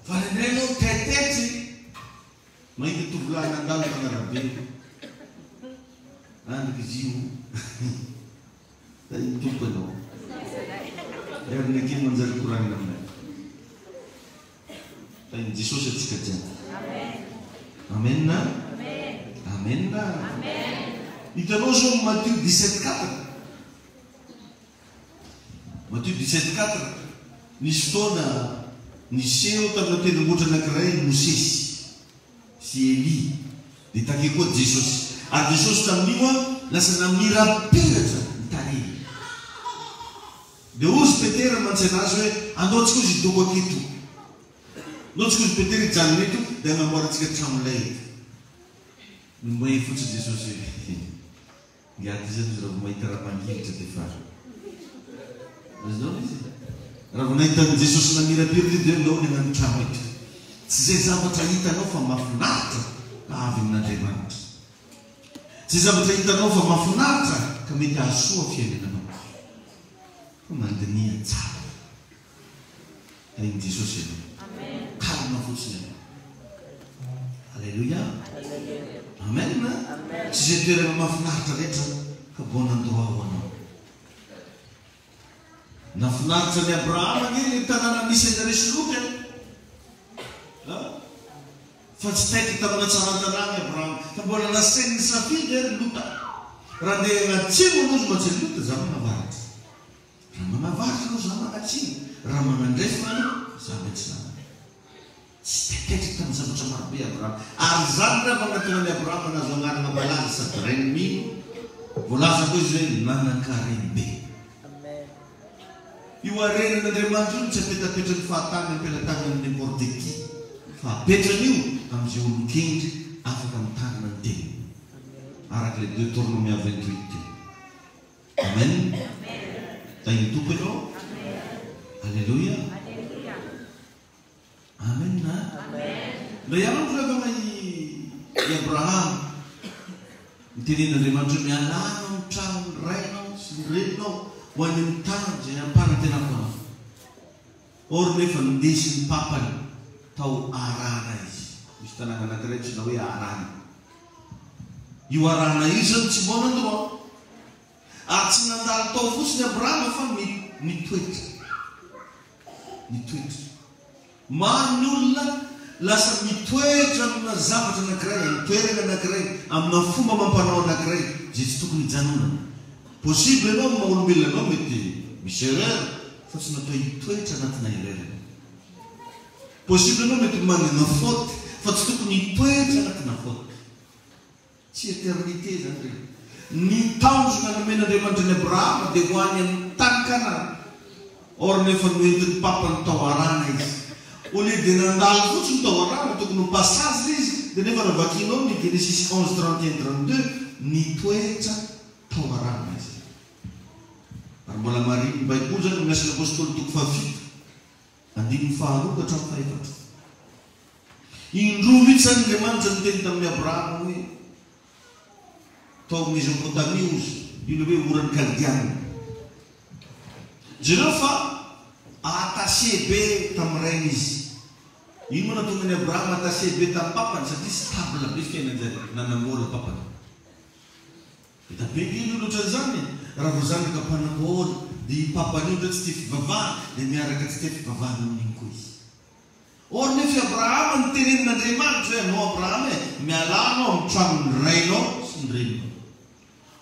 Fa indraindray ianao taitaitry mahita tovolahy nandalo tagn'arabe. Andriky izy io. Tahin'ny Tompo ianao. Heriny akia manjary koragnina aminay. Tahin'i Jesosy antsika jiaby. Amen. Amen. Hitanao zao Matio 17 4. Matio 17 4. Nisy fotoana niseho tamina tendrombohitra anankiray Mosesy sy Elia. Dia take koa Jesosy. Ary Jesosy tamin'io lasa namirapiratra ny tarehiny. Dia hozy Petera mantsy anazy hoe, Andao tsika hozy hidoko aketo. Andao tsika hozy Petera hijanona eto dia hanamboarantsika trano lay eto. Nihomehy fotsiny Jesosy hoe, Ngiahy ty zany izy raha vao mahita raha mangilitra dia efa azonao ilay izy e? Raha vao nahita an'i Jesosy namirapiratra izy dia hoe ndao ny hagnano trano eto. Tsy izay zavatra hitanao fa mahafinaritra ka avy amin'Andriamanitra. Tsy zavatra hitanao fa mahafinaritra ka mety hahasoa fiainananao. Fa mandiniha tsara. Tahin'i Jesosy ianao. Calme fotsiny ianao. Alléluia. Amen. Tsy izay toerana mahafinaritra rehetra ka bon endroit ho anao. Nahafinaritra an'i Abrahama ange ilay tanàna nisy an'i Resoloky e. Fa tsy taitra tamin'ny hatsaran-tanàna i Abrahama, fa mbola nasainy nisafidy ary Lota. Raha handeha hianatsimo ianao izy mantsy Lota, za manavaratra. Raha manavaratra ianao, za manatsimo. Raha manandrefana ianao, za miatsinanana. Tsy taitaitra tamin'ny zavatra marobe i Abrahama. Ary izany angamba no nahatonga an'i Abrahama nahazo anarana malaza sady rain'ny mino. Voalaza koa izy hoe nanan-karem-be. Io harenan'Andriamanitra io no tsy apetapetrany fahatany am-pelatanan'ny n'importe qui, fa apetrany io amin'izay olon-kendry afaka mitandrina ny teniny. Araka ilay Deuteronomia 28 teo. Amen. Tahin'ny Tompo ianao. Aleloia. Amen a! Indray andro ry havana i i Abrahama, nitenenin'Andriamanitra hoe mialà anao ny tranon'ny rainao sy ny reninao ho any amin'ny tany izay nampanantenako anao. Or nefa nindesin'ny papany tao Harana izy. Misy tanàna anankiray antsoina hoe Harana. Io Harana io izany tsy bon endroit. Ary tsy nandalo tao fotsiny Abrahama fa nitoetra. Mitoetra. Maro ny olona lasa mitoetra amina zavatra anankiray, amin'ny toerana anankiray, amina fomba amam-panao anankiray izay tsy tokony hijanonana. Possible ianao amin'ny maha olombelona anao mety misy erreur fa tsy natao hitoetra anatina erreur ianao. Possible ianao mety manana faute fa tsy tokony hitoetra anatina faute. Tsy eternité izany re. Ny tanjona nomen'Andriamanitra an'i Abrahama dia ho any amin'ny tany Kanana. Or nefa noentin'ny papany tao Harana izy. Au lieu dia nandalo fotsiny tao Harana, tokony ho passage ilay izy, dia nefa raha vakianao ny Genesis 11, 31, 32, nitoetra tao Harana izy. Ary mbola marihin'ny Baiboly izany amin'ny Asan'ny Apostoly toko fahafito, andininy faharoa ka hatramin'ny fahefatra. Indroa mihitsy izany Andriamanitra niteny tamin'i Abrahama hoe, tao Mezopotamia hozy, io ilay hoe Oran'ny Kaldeana. Jereo fa attaché be tamin'ny rainy izy. Ino moa nahatonga an'i Abrahama attaché be tamin'ny papany? Satria stable be fiainan-jareo, nanambola papany. Be da be nge ny olona ohatran'izany e! Raha vao zanaka mpanambola dia io papany io ndray tsy tia fivavahana dia miaraka tsy tia fivavahana amin'iny koa izy. Or nefa i Abrahama notenenin'Andriamanitra hoe anao Abrahama e, mialà anao amin'ny tranon'ny rainao sy ny reninao.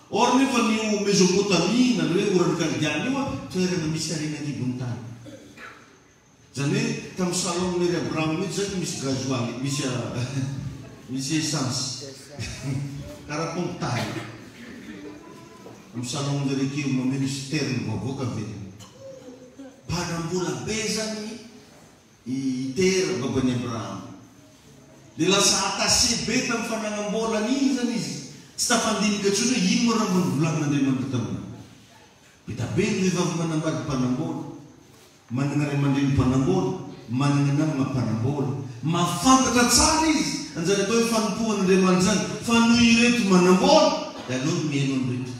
Or nefa ny io Mesopotamia na ny hoe Oran'ny Kaldeana io toerana misy harena an-kibon'ny tany. Izany hoe tamin'ny salon-n'i ry Abrahama mihitsy izany misy gasoil, misy misy essence. Karaha pompe tany. Amin'ny salon-n'i ry Akeo misy citerne vaovao ka velona. Mpanam-bola be izany I Tera, baban'i Abrahama. Dia lasa attaché be tamin'ny fananam-bolany iny izany izy. Tsy tafandinika intsony hoe ino moa raha mba novolanin'Andriamanitra taminy. Be da be ny vehivavy manambady mpanam-bola, manana ray aman-dreny mpanam-bola, manana namana mpanam-bola. Mahafantatra tsara izy an'izany atao hoe fanompoan'Andriamanitra izany, fa noho ireto manam-bola dia aleony mihaino an'ireto.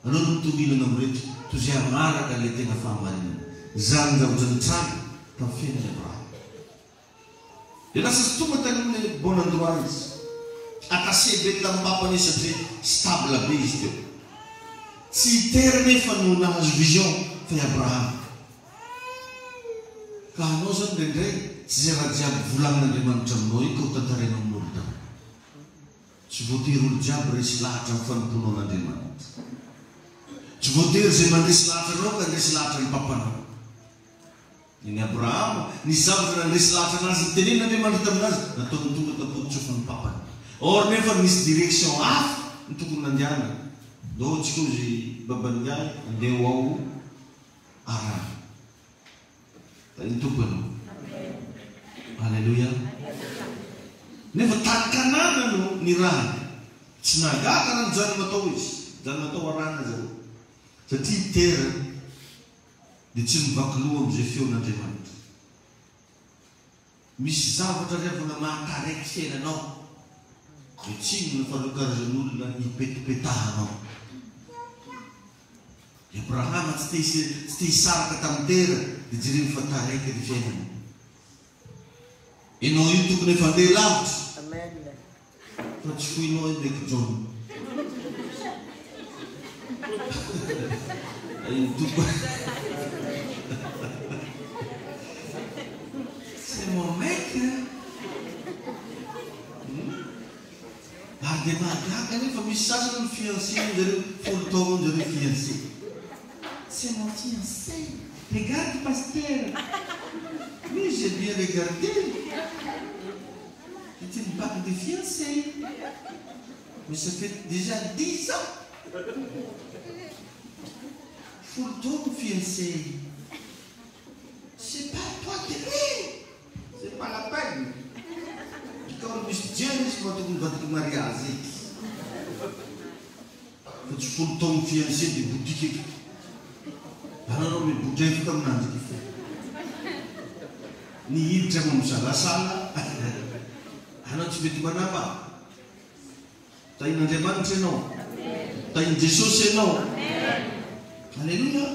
Aleo no mitongilana amin'ireto toy izay hanaraka ilay tena fahamarinana. Izany ny zavatra nitranga tamin'ny fiainan'i Abrahama. Dia lasa tsy tonga tany amin'ny bon endroit izy. Attaché be tamin'ny papany izy satria stable be izy teo. Tsy i Tera nefa no nahazo vision fa i Abrahama. Ka anao zany indraindray tsy izay raha jiaby volanin'Andriamanitra aminao io ka ho tantarainao amin'olo daholo. Tsy voatery olo jiaby resy lahatra amin'ny fanompoanao an'Andriamanitra. Tsy voatery izay mandresy lahatra anao ka handresy lahatra ny papanao. Ny Abrahama, nisy zavatra nandresy lahatra anazy nitenenin'Andriamanitra taminazy, nataony tonga tam-poto-tsofin'ny papany. Or nefa nisy direction hafa ny tokony nandehanany. Ndao tsika hozy baban'ingahy andeha ho ao Harana. Tahin'ny Tompo ianao. Aleloia. Nefa tany Kanana no nirahany. Tsy nahagaga raha nijanona tao izy. Nijanona tao Harana zareo. Satria i Tera dia tsy mivaky loha amin'izay feon'Andriamanitra. Misy zavatra ry havana mahataraiky fiainanao dia tsy inona fa ireo karazan'olona ipetipetahanao. I Abrahama tsy te tsy te hisaraka tamin'i Tera dia jereo fa taraiky ny fiainany. Ianao io tokony efa andeha lavitra. Fa tsy foinao i Mec John. C'est mon mec hein. Ary dia mahagaga anefa misy sasany ny fiancé zareo 10 taona zareo fiancé. C'est mon fiancé. Regarde pasteur. Oui, j'ai bien regardé. C'est une bague de fiancé. Mais ça fait déjà 10 ans. 10 taona fiancé. C'est pas toi de lui. C'est pas la peine. Quand misy jery izy fa tokony vadiko mariazy eky. Fa tsy 10 taona fiancé dia boutique eky. Anareo mibodrefoka aminanjy eky fo. Ny hiditra mo misalasala. Anao tsy mety manapa. Tahin'Andriamanitra ianao. Tahin'i Jesosy ianao. Aleloia.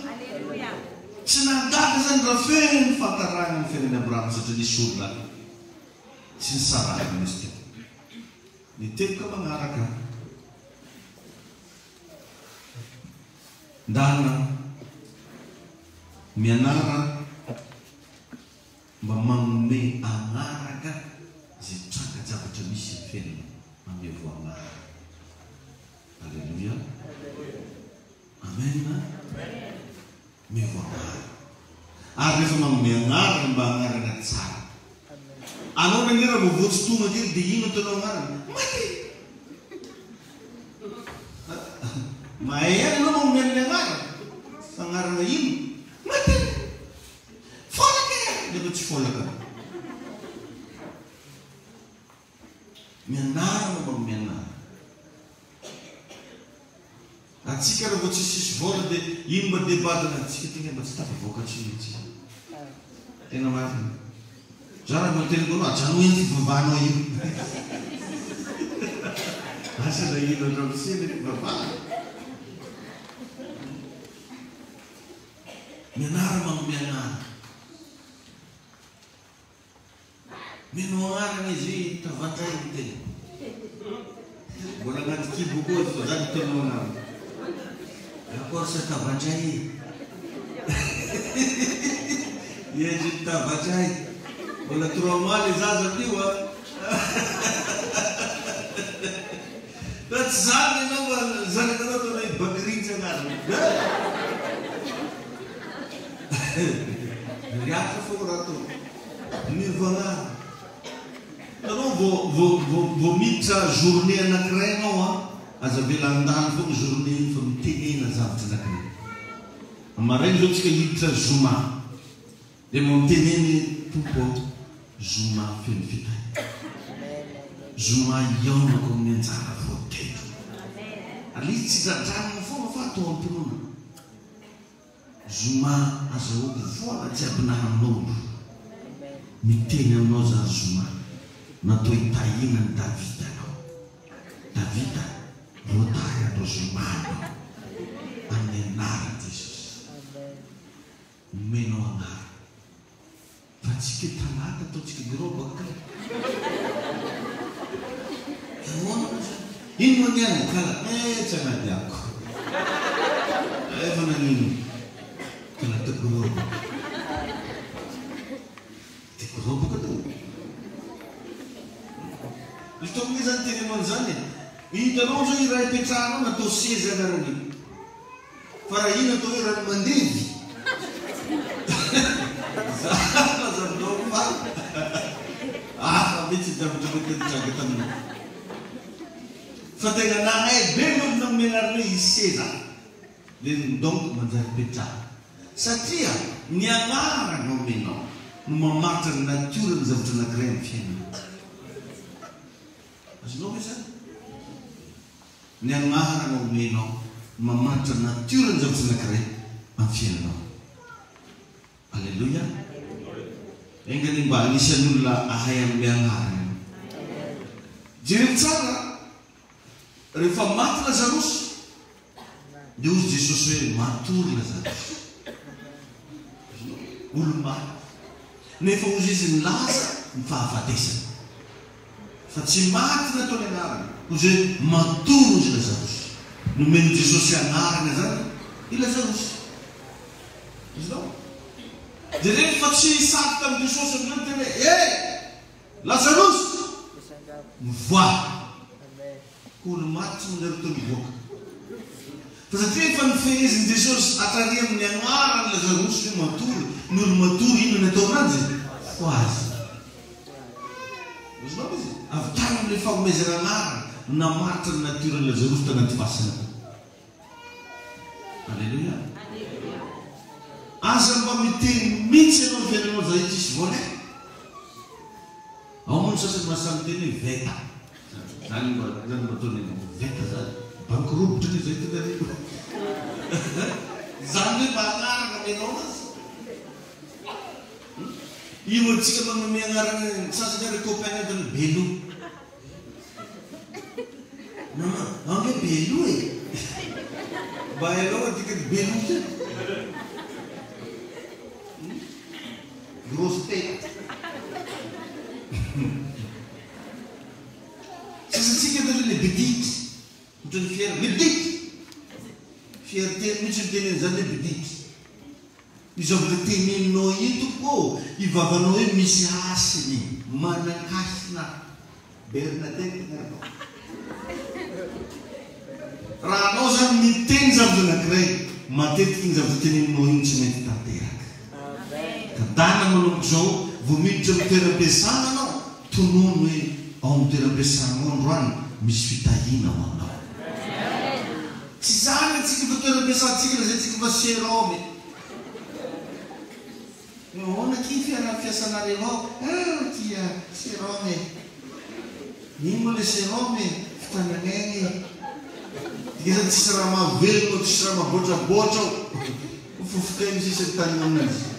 Tsy nahagaga izany raha feno fahatarahana ny fiainan'i Abrahama satria nisy olona tsy nisarahana izy teo. Ny teboka manaraka. Ndana mianara mba manome agnaraka izay tranga-javatra misy amin'ny fiainana. Amevo agnarana. Aleloia. Amen. Amevo agnarana. Ary rehefa manome agnarana mba agnarana tsara. Anao anie raha vao tsy tonga kely dia ino ataonao agnarana? Maty! Mahay ihany ianao manome ny agnarana. Fa agnarana ino? Maty! Folaka e! Nefa tsy folaka. Mianarana manome anarana. Antsika raha vao tsisisy vola dia ino mba debadana antsika ty mba tsy tafavoaka tsy mihitsy. Tena marina. Za raha vao niteny anao ajanony iny fivavahanao io. Asa na ino hatramin'izay ilay fivavahana. Mianara manome anarana. Mino anarana izy hoe tavandray ny tena. Mbola anaty kibo koa izy fa zany tena anarana. D'accord sa tavandray e. Izy tavandray. Mbola 3 mois le zaza amin'io a. Raha tsy zany ianao mba zanakanao ataonao hoe Bakrintsy anarany. Miaritra foana raha atao. Miova anarana. Hitanao vao vao vao vao miditra journée anankiray ianao an, aza avela handalo foana journée iny fa mitenena zavatra anankiray. Maraina izao tsika hiditra zoma. Dia vao mitenena hoe Tompo ô, zoma feno fitahiana. Zoma hihaonako amin'ny anjara voatendriko. Ary ilay izy tsy dradranina foana fa atao am-pinoana. Zoma azahoako vola jiaby nahan'olo. Miteny aminao za ry Zoma, natao hitahiana an'i Davida anao. Davida, voatahy andro Zoma anao. Amin'ny anaran'i Jesosy. Omenao anarana. Te-gorobaka kay. Ahoana moa zany? Ino moa ny an'ny kala? Eh, tsy anadiako. Efa nagnino? Kala te-gorobaka. Te-gorobaka daholo. Ny tokony zany teneno an'izany e. Hitanao zao io raha ipetrahanao natao seza anarany io. Fa raha iny atao hoe rano mandevy za aza aminao fa hafa mihitsy ny zavatra mety nitranga taminao. Fa tegna nahay be ny olona nanome anarana hoe hisy seza dia donc manjary ipetraha. Satria ny anarana omenao no mamaritra ny natiora ny zavatra anankiray amin'ny fiainana. Azonao ve izany? Ny anarana omenao no mamaritra ny natioran'ny zavatra anankiray amin'ny fiainanao. Aleloia! Enga anie mba anisan'ny olona ahay hanome anarana ianao. Jereo tsara, rehefa maty Lazarosy, Dia hozy Jesosy hoe, Matory Lazarosy. Azonao? Olo-maty. Nefa hozy Izy nilaza ny fahafatesany. Fa tsy maty nataony anarana. Hozy hoe, Matory hozy Lazarosy. Nomen'i Jesosy anarana izany i Lazarosy. Azonao? Dia rehefa tsy sahy tamin'i Jesosy amin'izay niteny hoe, He! Lazarosy! Mivoaha! Olo maty tsy manjary atao mivoaka. Fa satria efa nifehezin'i Jesosy hatrary amin'ny agnaran'i Lazarosy hoe matory, ny olo matory inona ny atao aminanjy? Fohazina. Azonao izy? Avy tany amin'ilay fagnomezana anarana no namaritra ny natioran'i Lazarosy tanaty fasana tao. Aleloia. Aza mba miteny mihitsy ianao ny fiainanao zay tsisy vola e. Ao moa ny sasany mahasahy miteny hoe veta. Zany mba zany mba ataony ianao. Veta zany. Banky robotra anie zay tena reko. Zany hoe mba anarana omenao anazy. Io antsika manome anarana ny sasany ary copain ny ataony Belo. Maman, ange Belo e! Mba hainao ny dikan'ny Belo zany? Grosse tête. Sasantsika atao hoe le bidity, ohatran'ny fier, le bidity! Fierté mihitsy miteny an'izany hoe bidity. Io zavatra teneninao io tompoko ô, io vavanao io misy hasiny, manan-kasina. Bernadette angamba. Raha anao zany miteny zavatra anakiray, matetika iny zavatra teneninao iny tsy mety tanteraka. Ka dana manomboka izao, vao miditra amin'ny toeram-piasana anao, tonony hoe ao amin'ny toeram-piasanao androany misy fitahiana ho anao. Tsy izany antsika fa toeram-piasantsika lazaintsika fa sérum e. Ahoana akia ny fiaraha fiasanareo ao? Ah akia sérum e! Ino moa le sérum e? Fitanan'aigna e! Dikany zany tsisy raha mahavelona ao, tsisy raha maboatraboatra ao, fofokainy sisa ny tanana aminazy.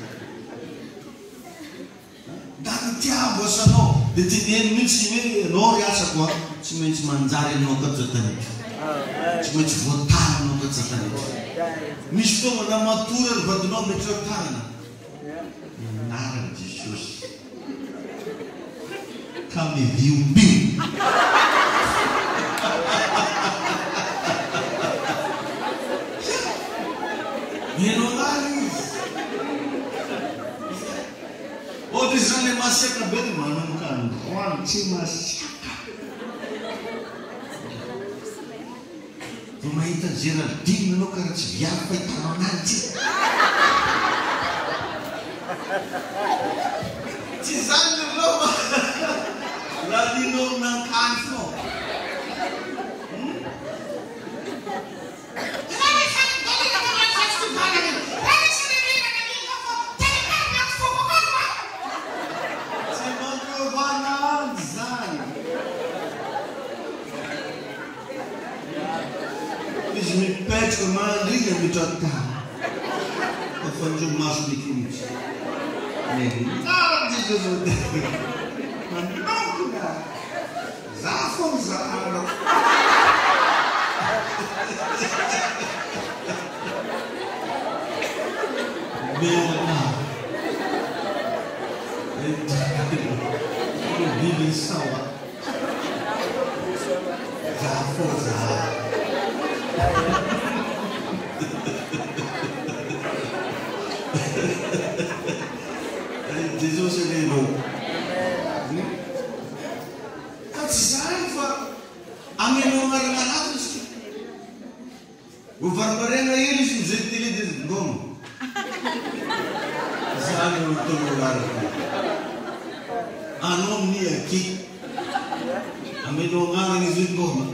Dada tiavo asanao dia teneno mihitsy hoe ianao ry asako a, tsy maintsy manjary aminao akato za tanety, tsy maintsy voatara aminao akato za tanety. Misy fotoagna na matory ary vadinao ametraho tanana, ny anaran'i Jesosy ka miviombio. Heno anah izy. Ohatra izany le masiaka be de manomboka androany tsy masiaka. Vao mahita an'i Geraldine anao karaha tsy viavy fahitanao ananjy. Tsy izany ny lova laninao nankany foana. Tsy mampiova ananjy zany. Izy mipetraka mandrina mitrotana. Fa fanjo maso mihitsy. Menarana Jesosy manokina. Za fô mizaha anao. Omeo anah. Vao varimbariana hely izy mijery télé dia ngôma. Zany no ataonao laraka. Anao minia aky. Amenao agnarana izy hoe ngôma.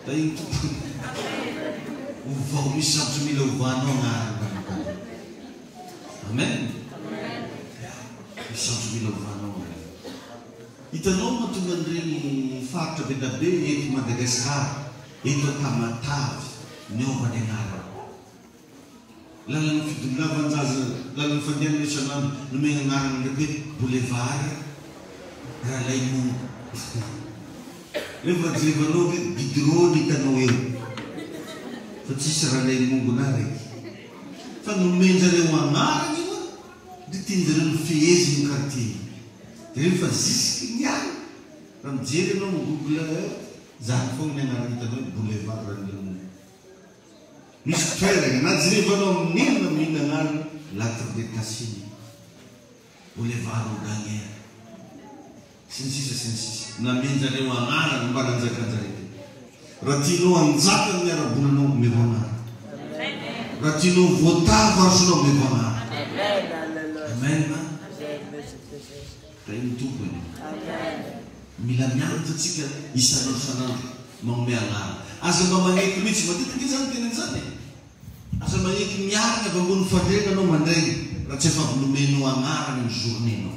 Tahin'ny Tompo. Ovao, misy zavatra mila ovanao agnarana. Amen. Misy zavatra mila ovanao agnarana. Hitanao mahatonga an'ireny faritra be da be eto Madagascar, eto Tamatave, miova ny anarany. Lalan'ny fidolavan-jaza, lalan'ny fandehanana isan'andro, nomena anarana ndraiky hoe Boulevard Ralaimongo. Nefa jerevanao ve goudron no hitanao eo fa tsisy Ralaimongo na raiky. Fa nomen-jareo anarana io an, dia tian-jareo nofeheziny io quartier io. Dia rehefa jusque ny any, raha mijery ianao amin'ny Google Earth, zany foagna ny anarana hitanao hoe Boulevard Ralaimongo. Misy toerana na jerevanao amin'inona amin'inona anarana Latrobetacine, Boulevard Augagneur, sy ny sisa sy ny sisa. Namenjareo anarana mba nanjakanjareo teo. Raha tianao hanjaka amin'ny ara-bolanao, omeo anarana. Raha tianao ho voatavo arosonao, omeo anarana. Amen. Tahin'ny Tompo ianao. Mila mianatra tsika isan'andro isan'andro magnomey anarana. Aza mba magneky mihitsy, matetika ange za miteny an'izany e. Aza magneky miarina avy ambony fandriana anao mandraigny raha tsy efa avy nomenao agnarana ny journée-nao.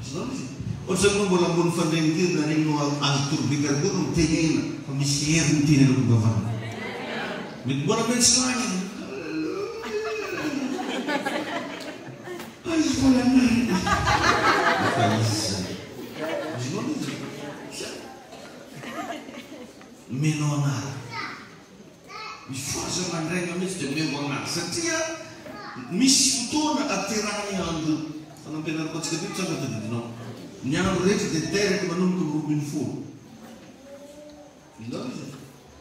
Azonao izy? Ohatra zao anao mbola ambony fandriana ity na regninao azo torobe karakory no mitenena fa misy hery miteny anao amin'ny vavanao. Mety mbola mentsilagny izy. Aiza mbola anarana e! Efa izy zany. Azonao le izy? Tsia. Omenao anarana. Mifohaza mandraigna mihitsy dia omeo anarana satria misy fotoana aterahany andro. Efa nampianariko antsika teto tsara tadidinao. Ny andro rehetra dia teraka manomboka amin'ny 12. Azonao le izy?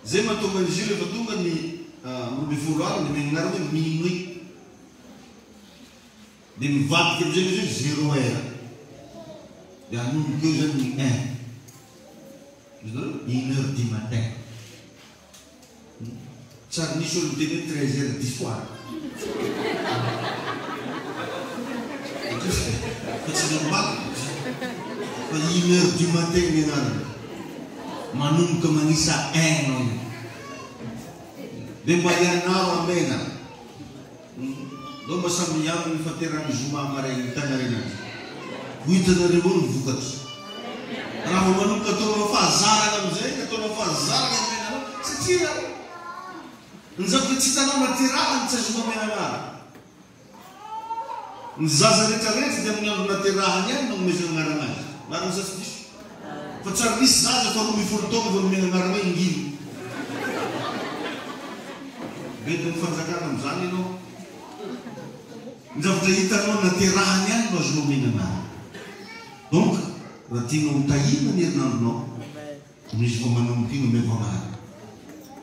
Zay mahatonga izy io rehefa tonga ny 12 alina dia omeny anarana hoe minuit. Dia mivadika amizay izy hoe zéro heure. Dia hanomboka eo zany ny un. Hitanareo? Une heure du matin. Tsy ary nisy olo niteny hoe treize heures du soir. Fa tsy normal fa une heure du matin ny anarany. Manomboka manisa un anao io. Dia mba ianaro amena. Ndao mba samy hiambina ny fateran'ny zoma maraina hitanareo azy. Ho hitanareo eo ny vokatra. Raha vao manomboka ataonao fahazarana amin'izay, ataonao fahazarana ny fiainanao, satria ny zavatra tsy hitanao naterahany tsy azonao omena anarana. Ny zaza rehetra rehetra dia amin'ny andro naterahany ihany no anomezana anarana azy. Marina sa tsy diso? Fa tsy ary nisy zaza efa 12 taona vao nomena anarana hoe Ingila. Bedin'ny fanjakana amin'izany ianao. Ny zavatra hitanao naterahany ihany no azonao omena anarana. Donc, raha tianao ho tahiana ny herinandronao, Amin'izy vao manomboka iny omeko anarana.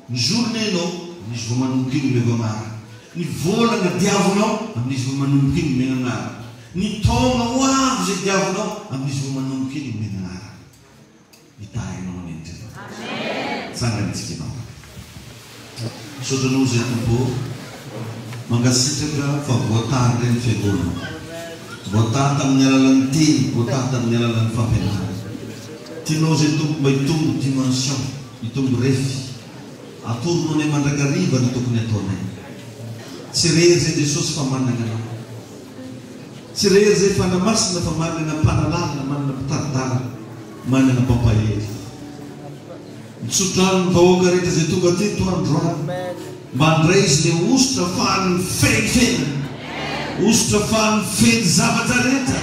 Ny journée-nao, amin'izy vao manomboka iny omeko anarana. Ny volana diavinao, amin'izy vao manomboka iny omena anarana. Ny taona ho avy izay diavinao, amin'izy vao manomboka iny omena anarana. Hitahy anao anie Andriamanitra. Tsangana isika hivavaka. Misaotra Anao izay Tompo ô. Mankasitraka fa voatahy indray ny Fiangonana. Voatahy tamin'ny alalan'ny teny, voatahy tamin'ny alalan'ny fampianarana. Tianao izay Tompo mba hitombo dimension, hitombo refy. Atoronao anay mandrakariva ny tokony ataonay. Tsy irery izay Jesosy fa manana Anao. Tsy irery izay Fanahy Masina fa manana mpanalalana, manana mpitari-dalana, manana mpampahery. Mitsodrano ny vahoaka rehetra izay tonga teto androany mba handray izy ilay hosotra afahany mifehy ny fiainany, hosotra afahany mifehy ny zavatra rehetra,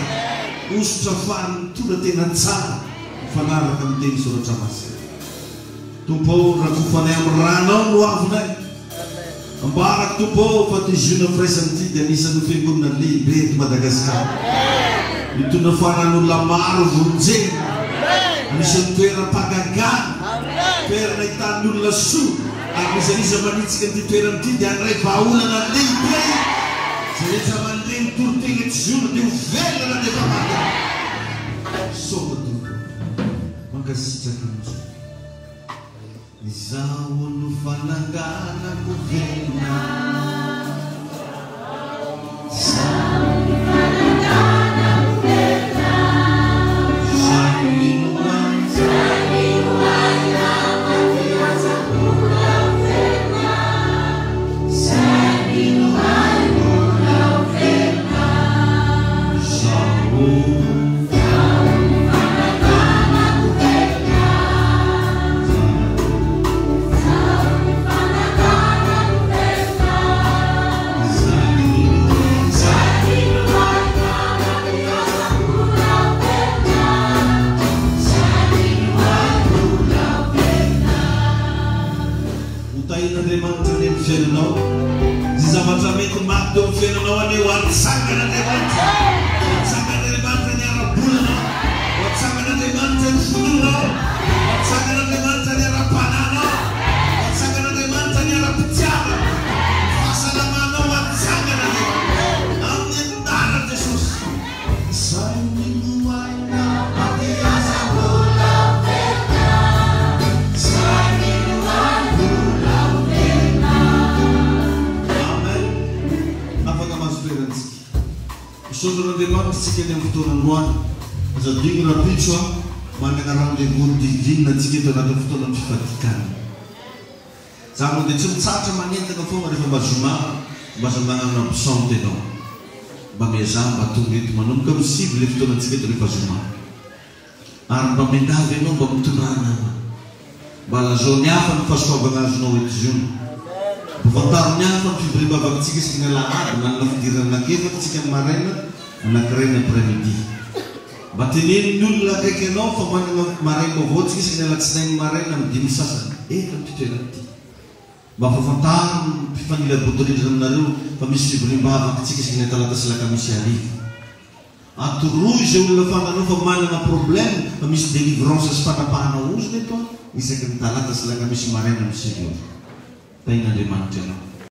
hosotra afahany mitondra tena tsara mifanaraka amin'ny teny soratra masina. Tompo ô, rakofanay amin'ny ranao ny hoavinay. Ambarako Tompo ô fa ity Ziona Firaisana ity dia anisan'ny fiangonana lehibe eto Madagasikara. Mitondra faran'olona maro vonjena. Anisan'ny toeram-pagagana, toerana ahitan'ny olona soa ary n'iza n'iza manitsika an'ity toerana ity dia handray vahaolana lehibe. Izay rehetra mandre ny toriteny eto Ziona dia ho velona na dia efa maty aza. Misaotra Tompo ô. Mankasitraka anao Zoky. Izaho no fananganako velona. Izaho no fananganako velona. Izay mino ahy. Izay mino ahy na maty aza mbola ho velona. Izay mino ahy mbola ho velona. Izaho. Izaho no fananganako velona. Izaho no fananganako velona. Izay mino ahy. Izay mino ahy na maty aza mbola ho velona. Izay mino ahy mbola ho velona. Ho tahin'Andriamanitra anie ny fiainanao. Izay zavatra mety maty teo amin'ny fiainanao anie ho atsangan'Andriamanitra. Ho atsangan'Andriamanitra ny ara-bolanao. Ho atsangan'Andriamanitra ny finoanao. Ho atsangan'Andriamanitra ny ara-panahinao. Ho atsangan'Andriamanitra ny ara-pitiavana. Ny fahasalamanao ho atsangan'Andriamanitra. Amin'ny anaran'i Jesosy. Izay mino ahy na maty aza mbola ho velona. Izay mino ahy mbola ho velona. Amen. Afaka mahazo toerana isika. Misaotra an'Andriamanitra isika ny amin'ny fotoana androany. Aza adino rahampitso a, manana rendez-vous divine antsika eto anatin'ny fotoanan'ny fifadikanana. Za moa dia tsy mitsahatra manentana foana rehefa mba zoma mba aza magnano absente enao. Mba miezaha mba tonga eto manomboka amin'ny 9 le fotoanantsika eto rehefa zoma. Ary mba miangavy anao mba mitondrà namana. Mba lazao ny hafa ny fahasoavana azonao eto Ziona. Mba fantaro ny hafa ny fivoriam-bavakintsika isaky ny alahady manana fidirana anankiefatra isika ny maraina, anankiray ny après midi. Mba teneno ny olona akaiky anao fa manana maraim-baovao tsika isaky ny alatsinainy maraina amin'ny dimy sasany eto amin'ity toerana ity. Mba ampafantaro ny mpifanila bodirindrina aminareo fa misy fivoriam-bavaka tsika isaky ny talata sy lakamisy hariva. Atoroy izay olona fantanao fa manana problème fa misy délivrance sy fanapahana ozona eto an isaky ny talata sy lakamisy maraina amin'ny 9 heures. Tahin'Andriamanitra ianao.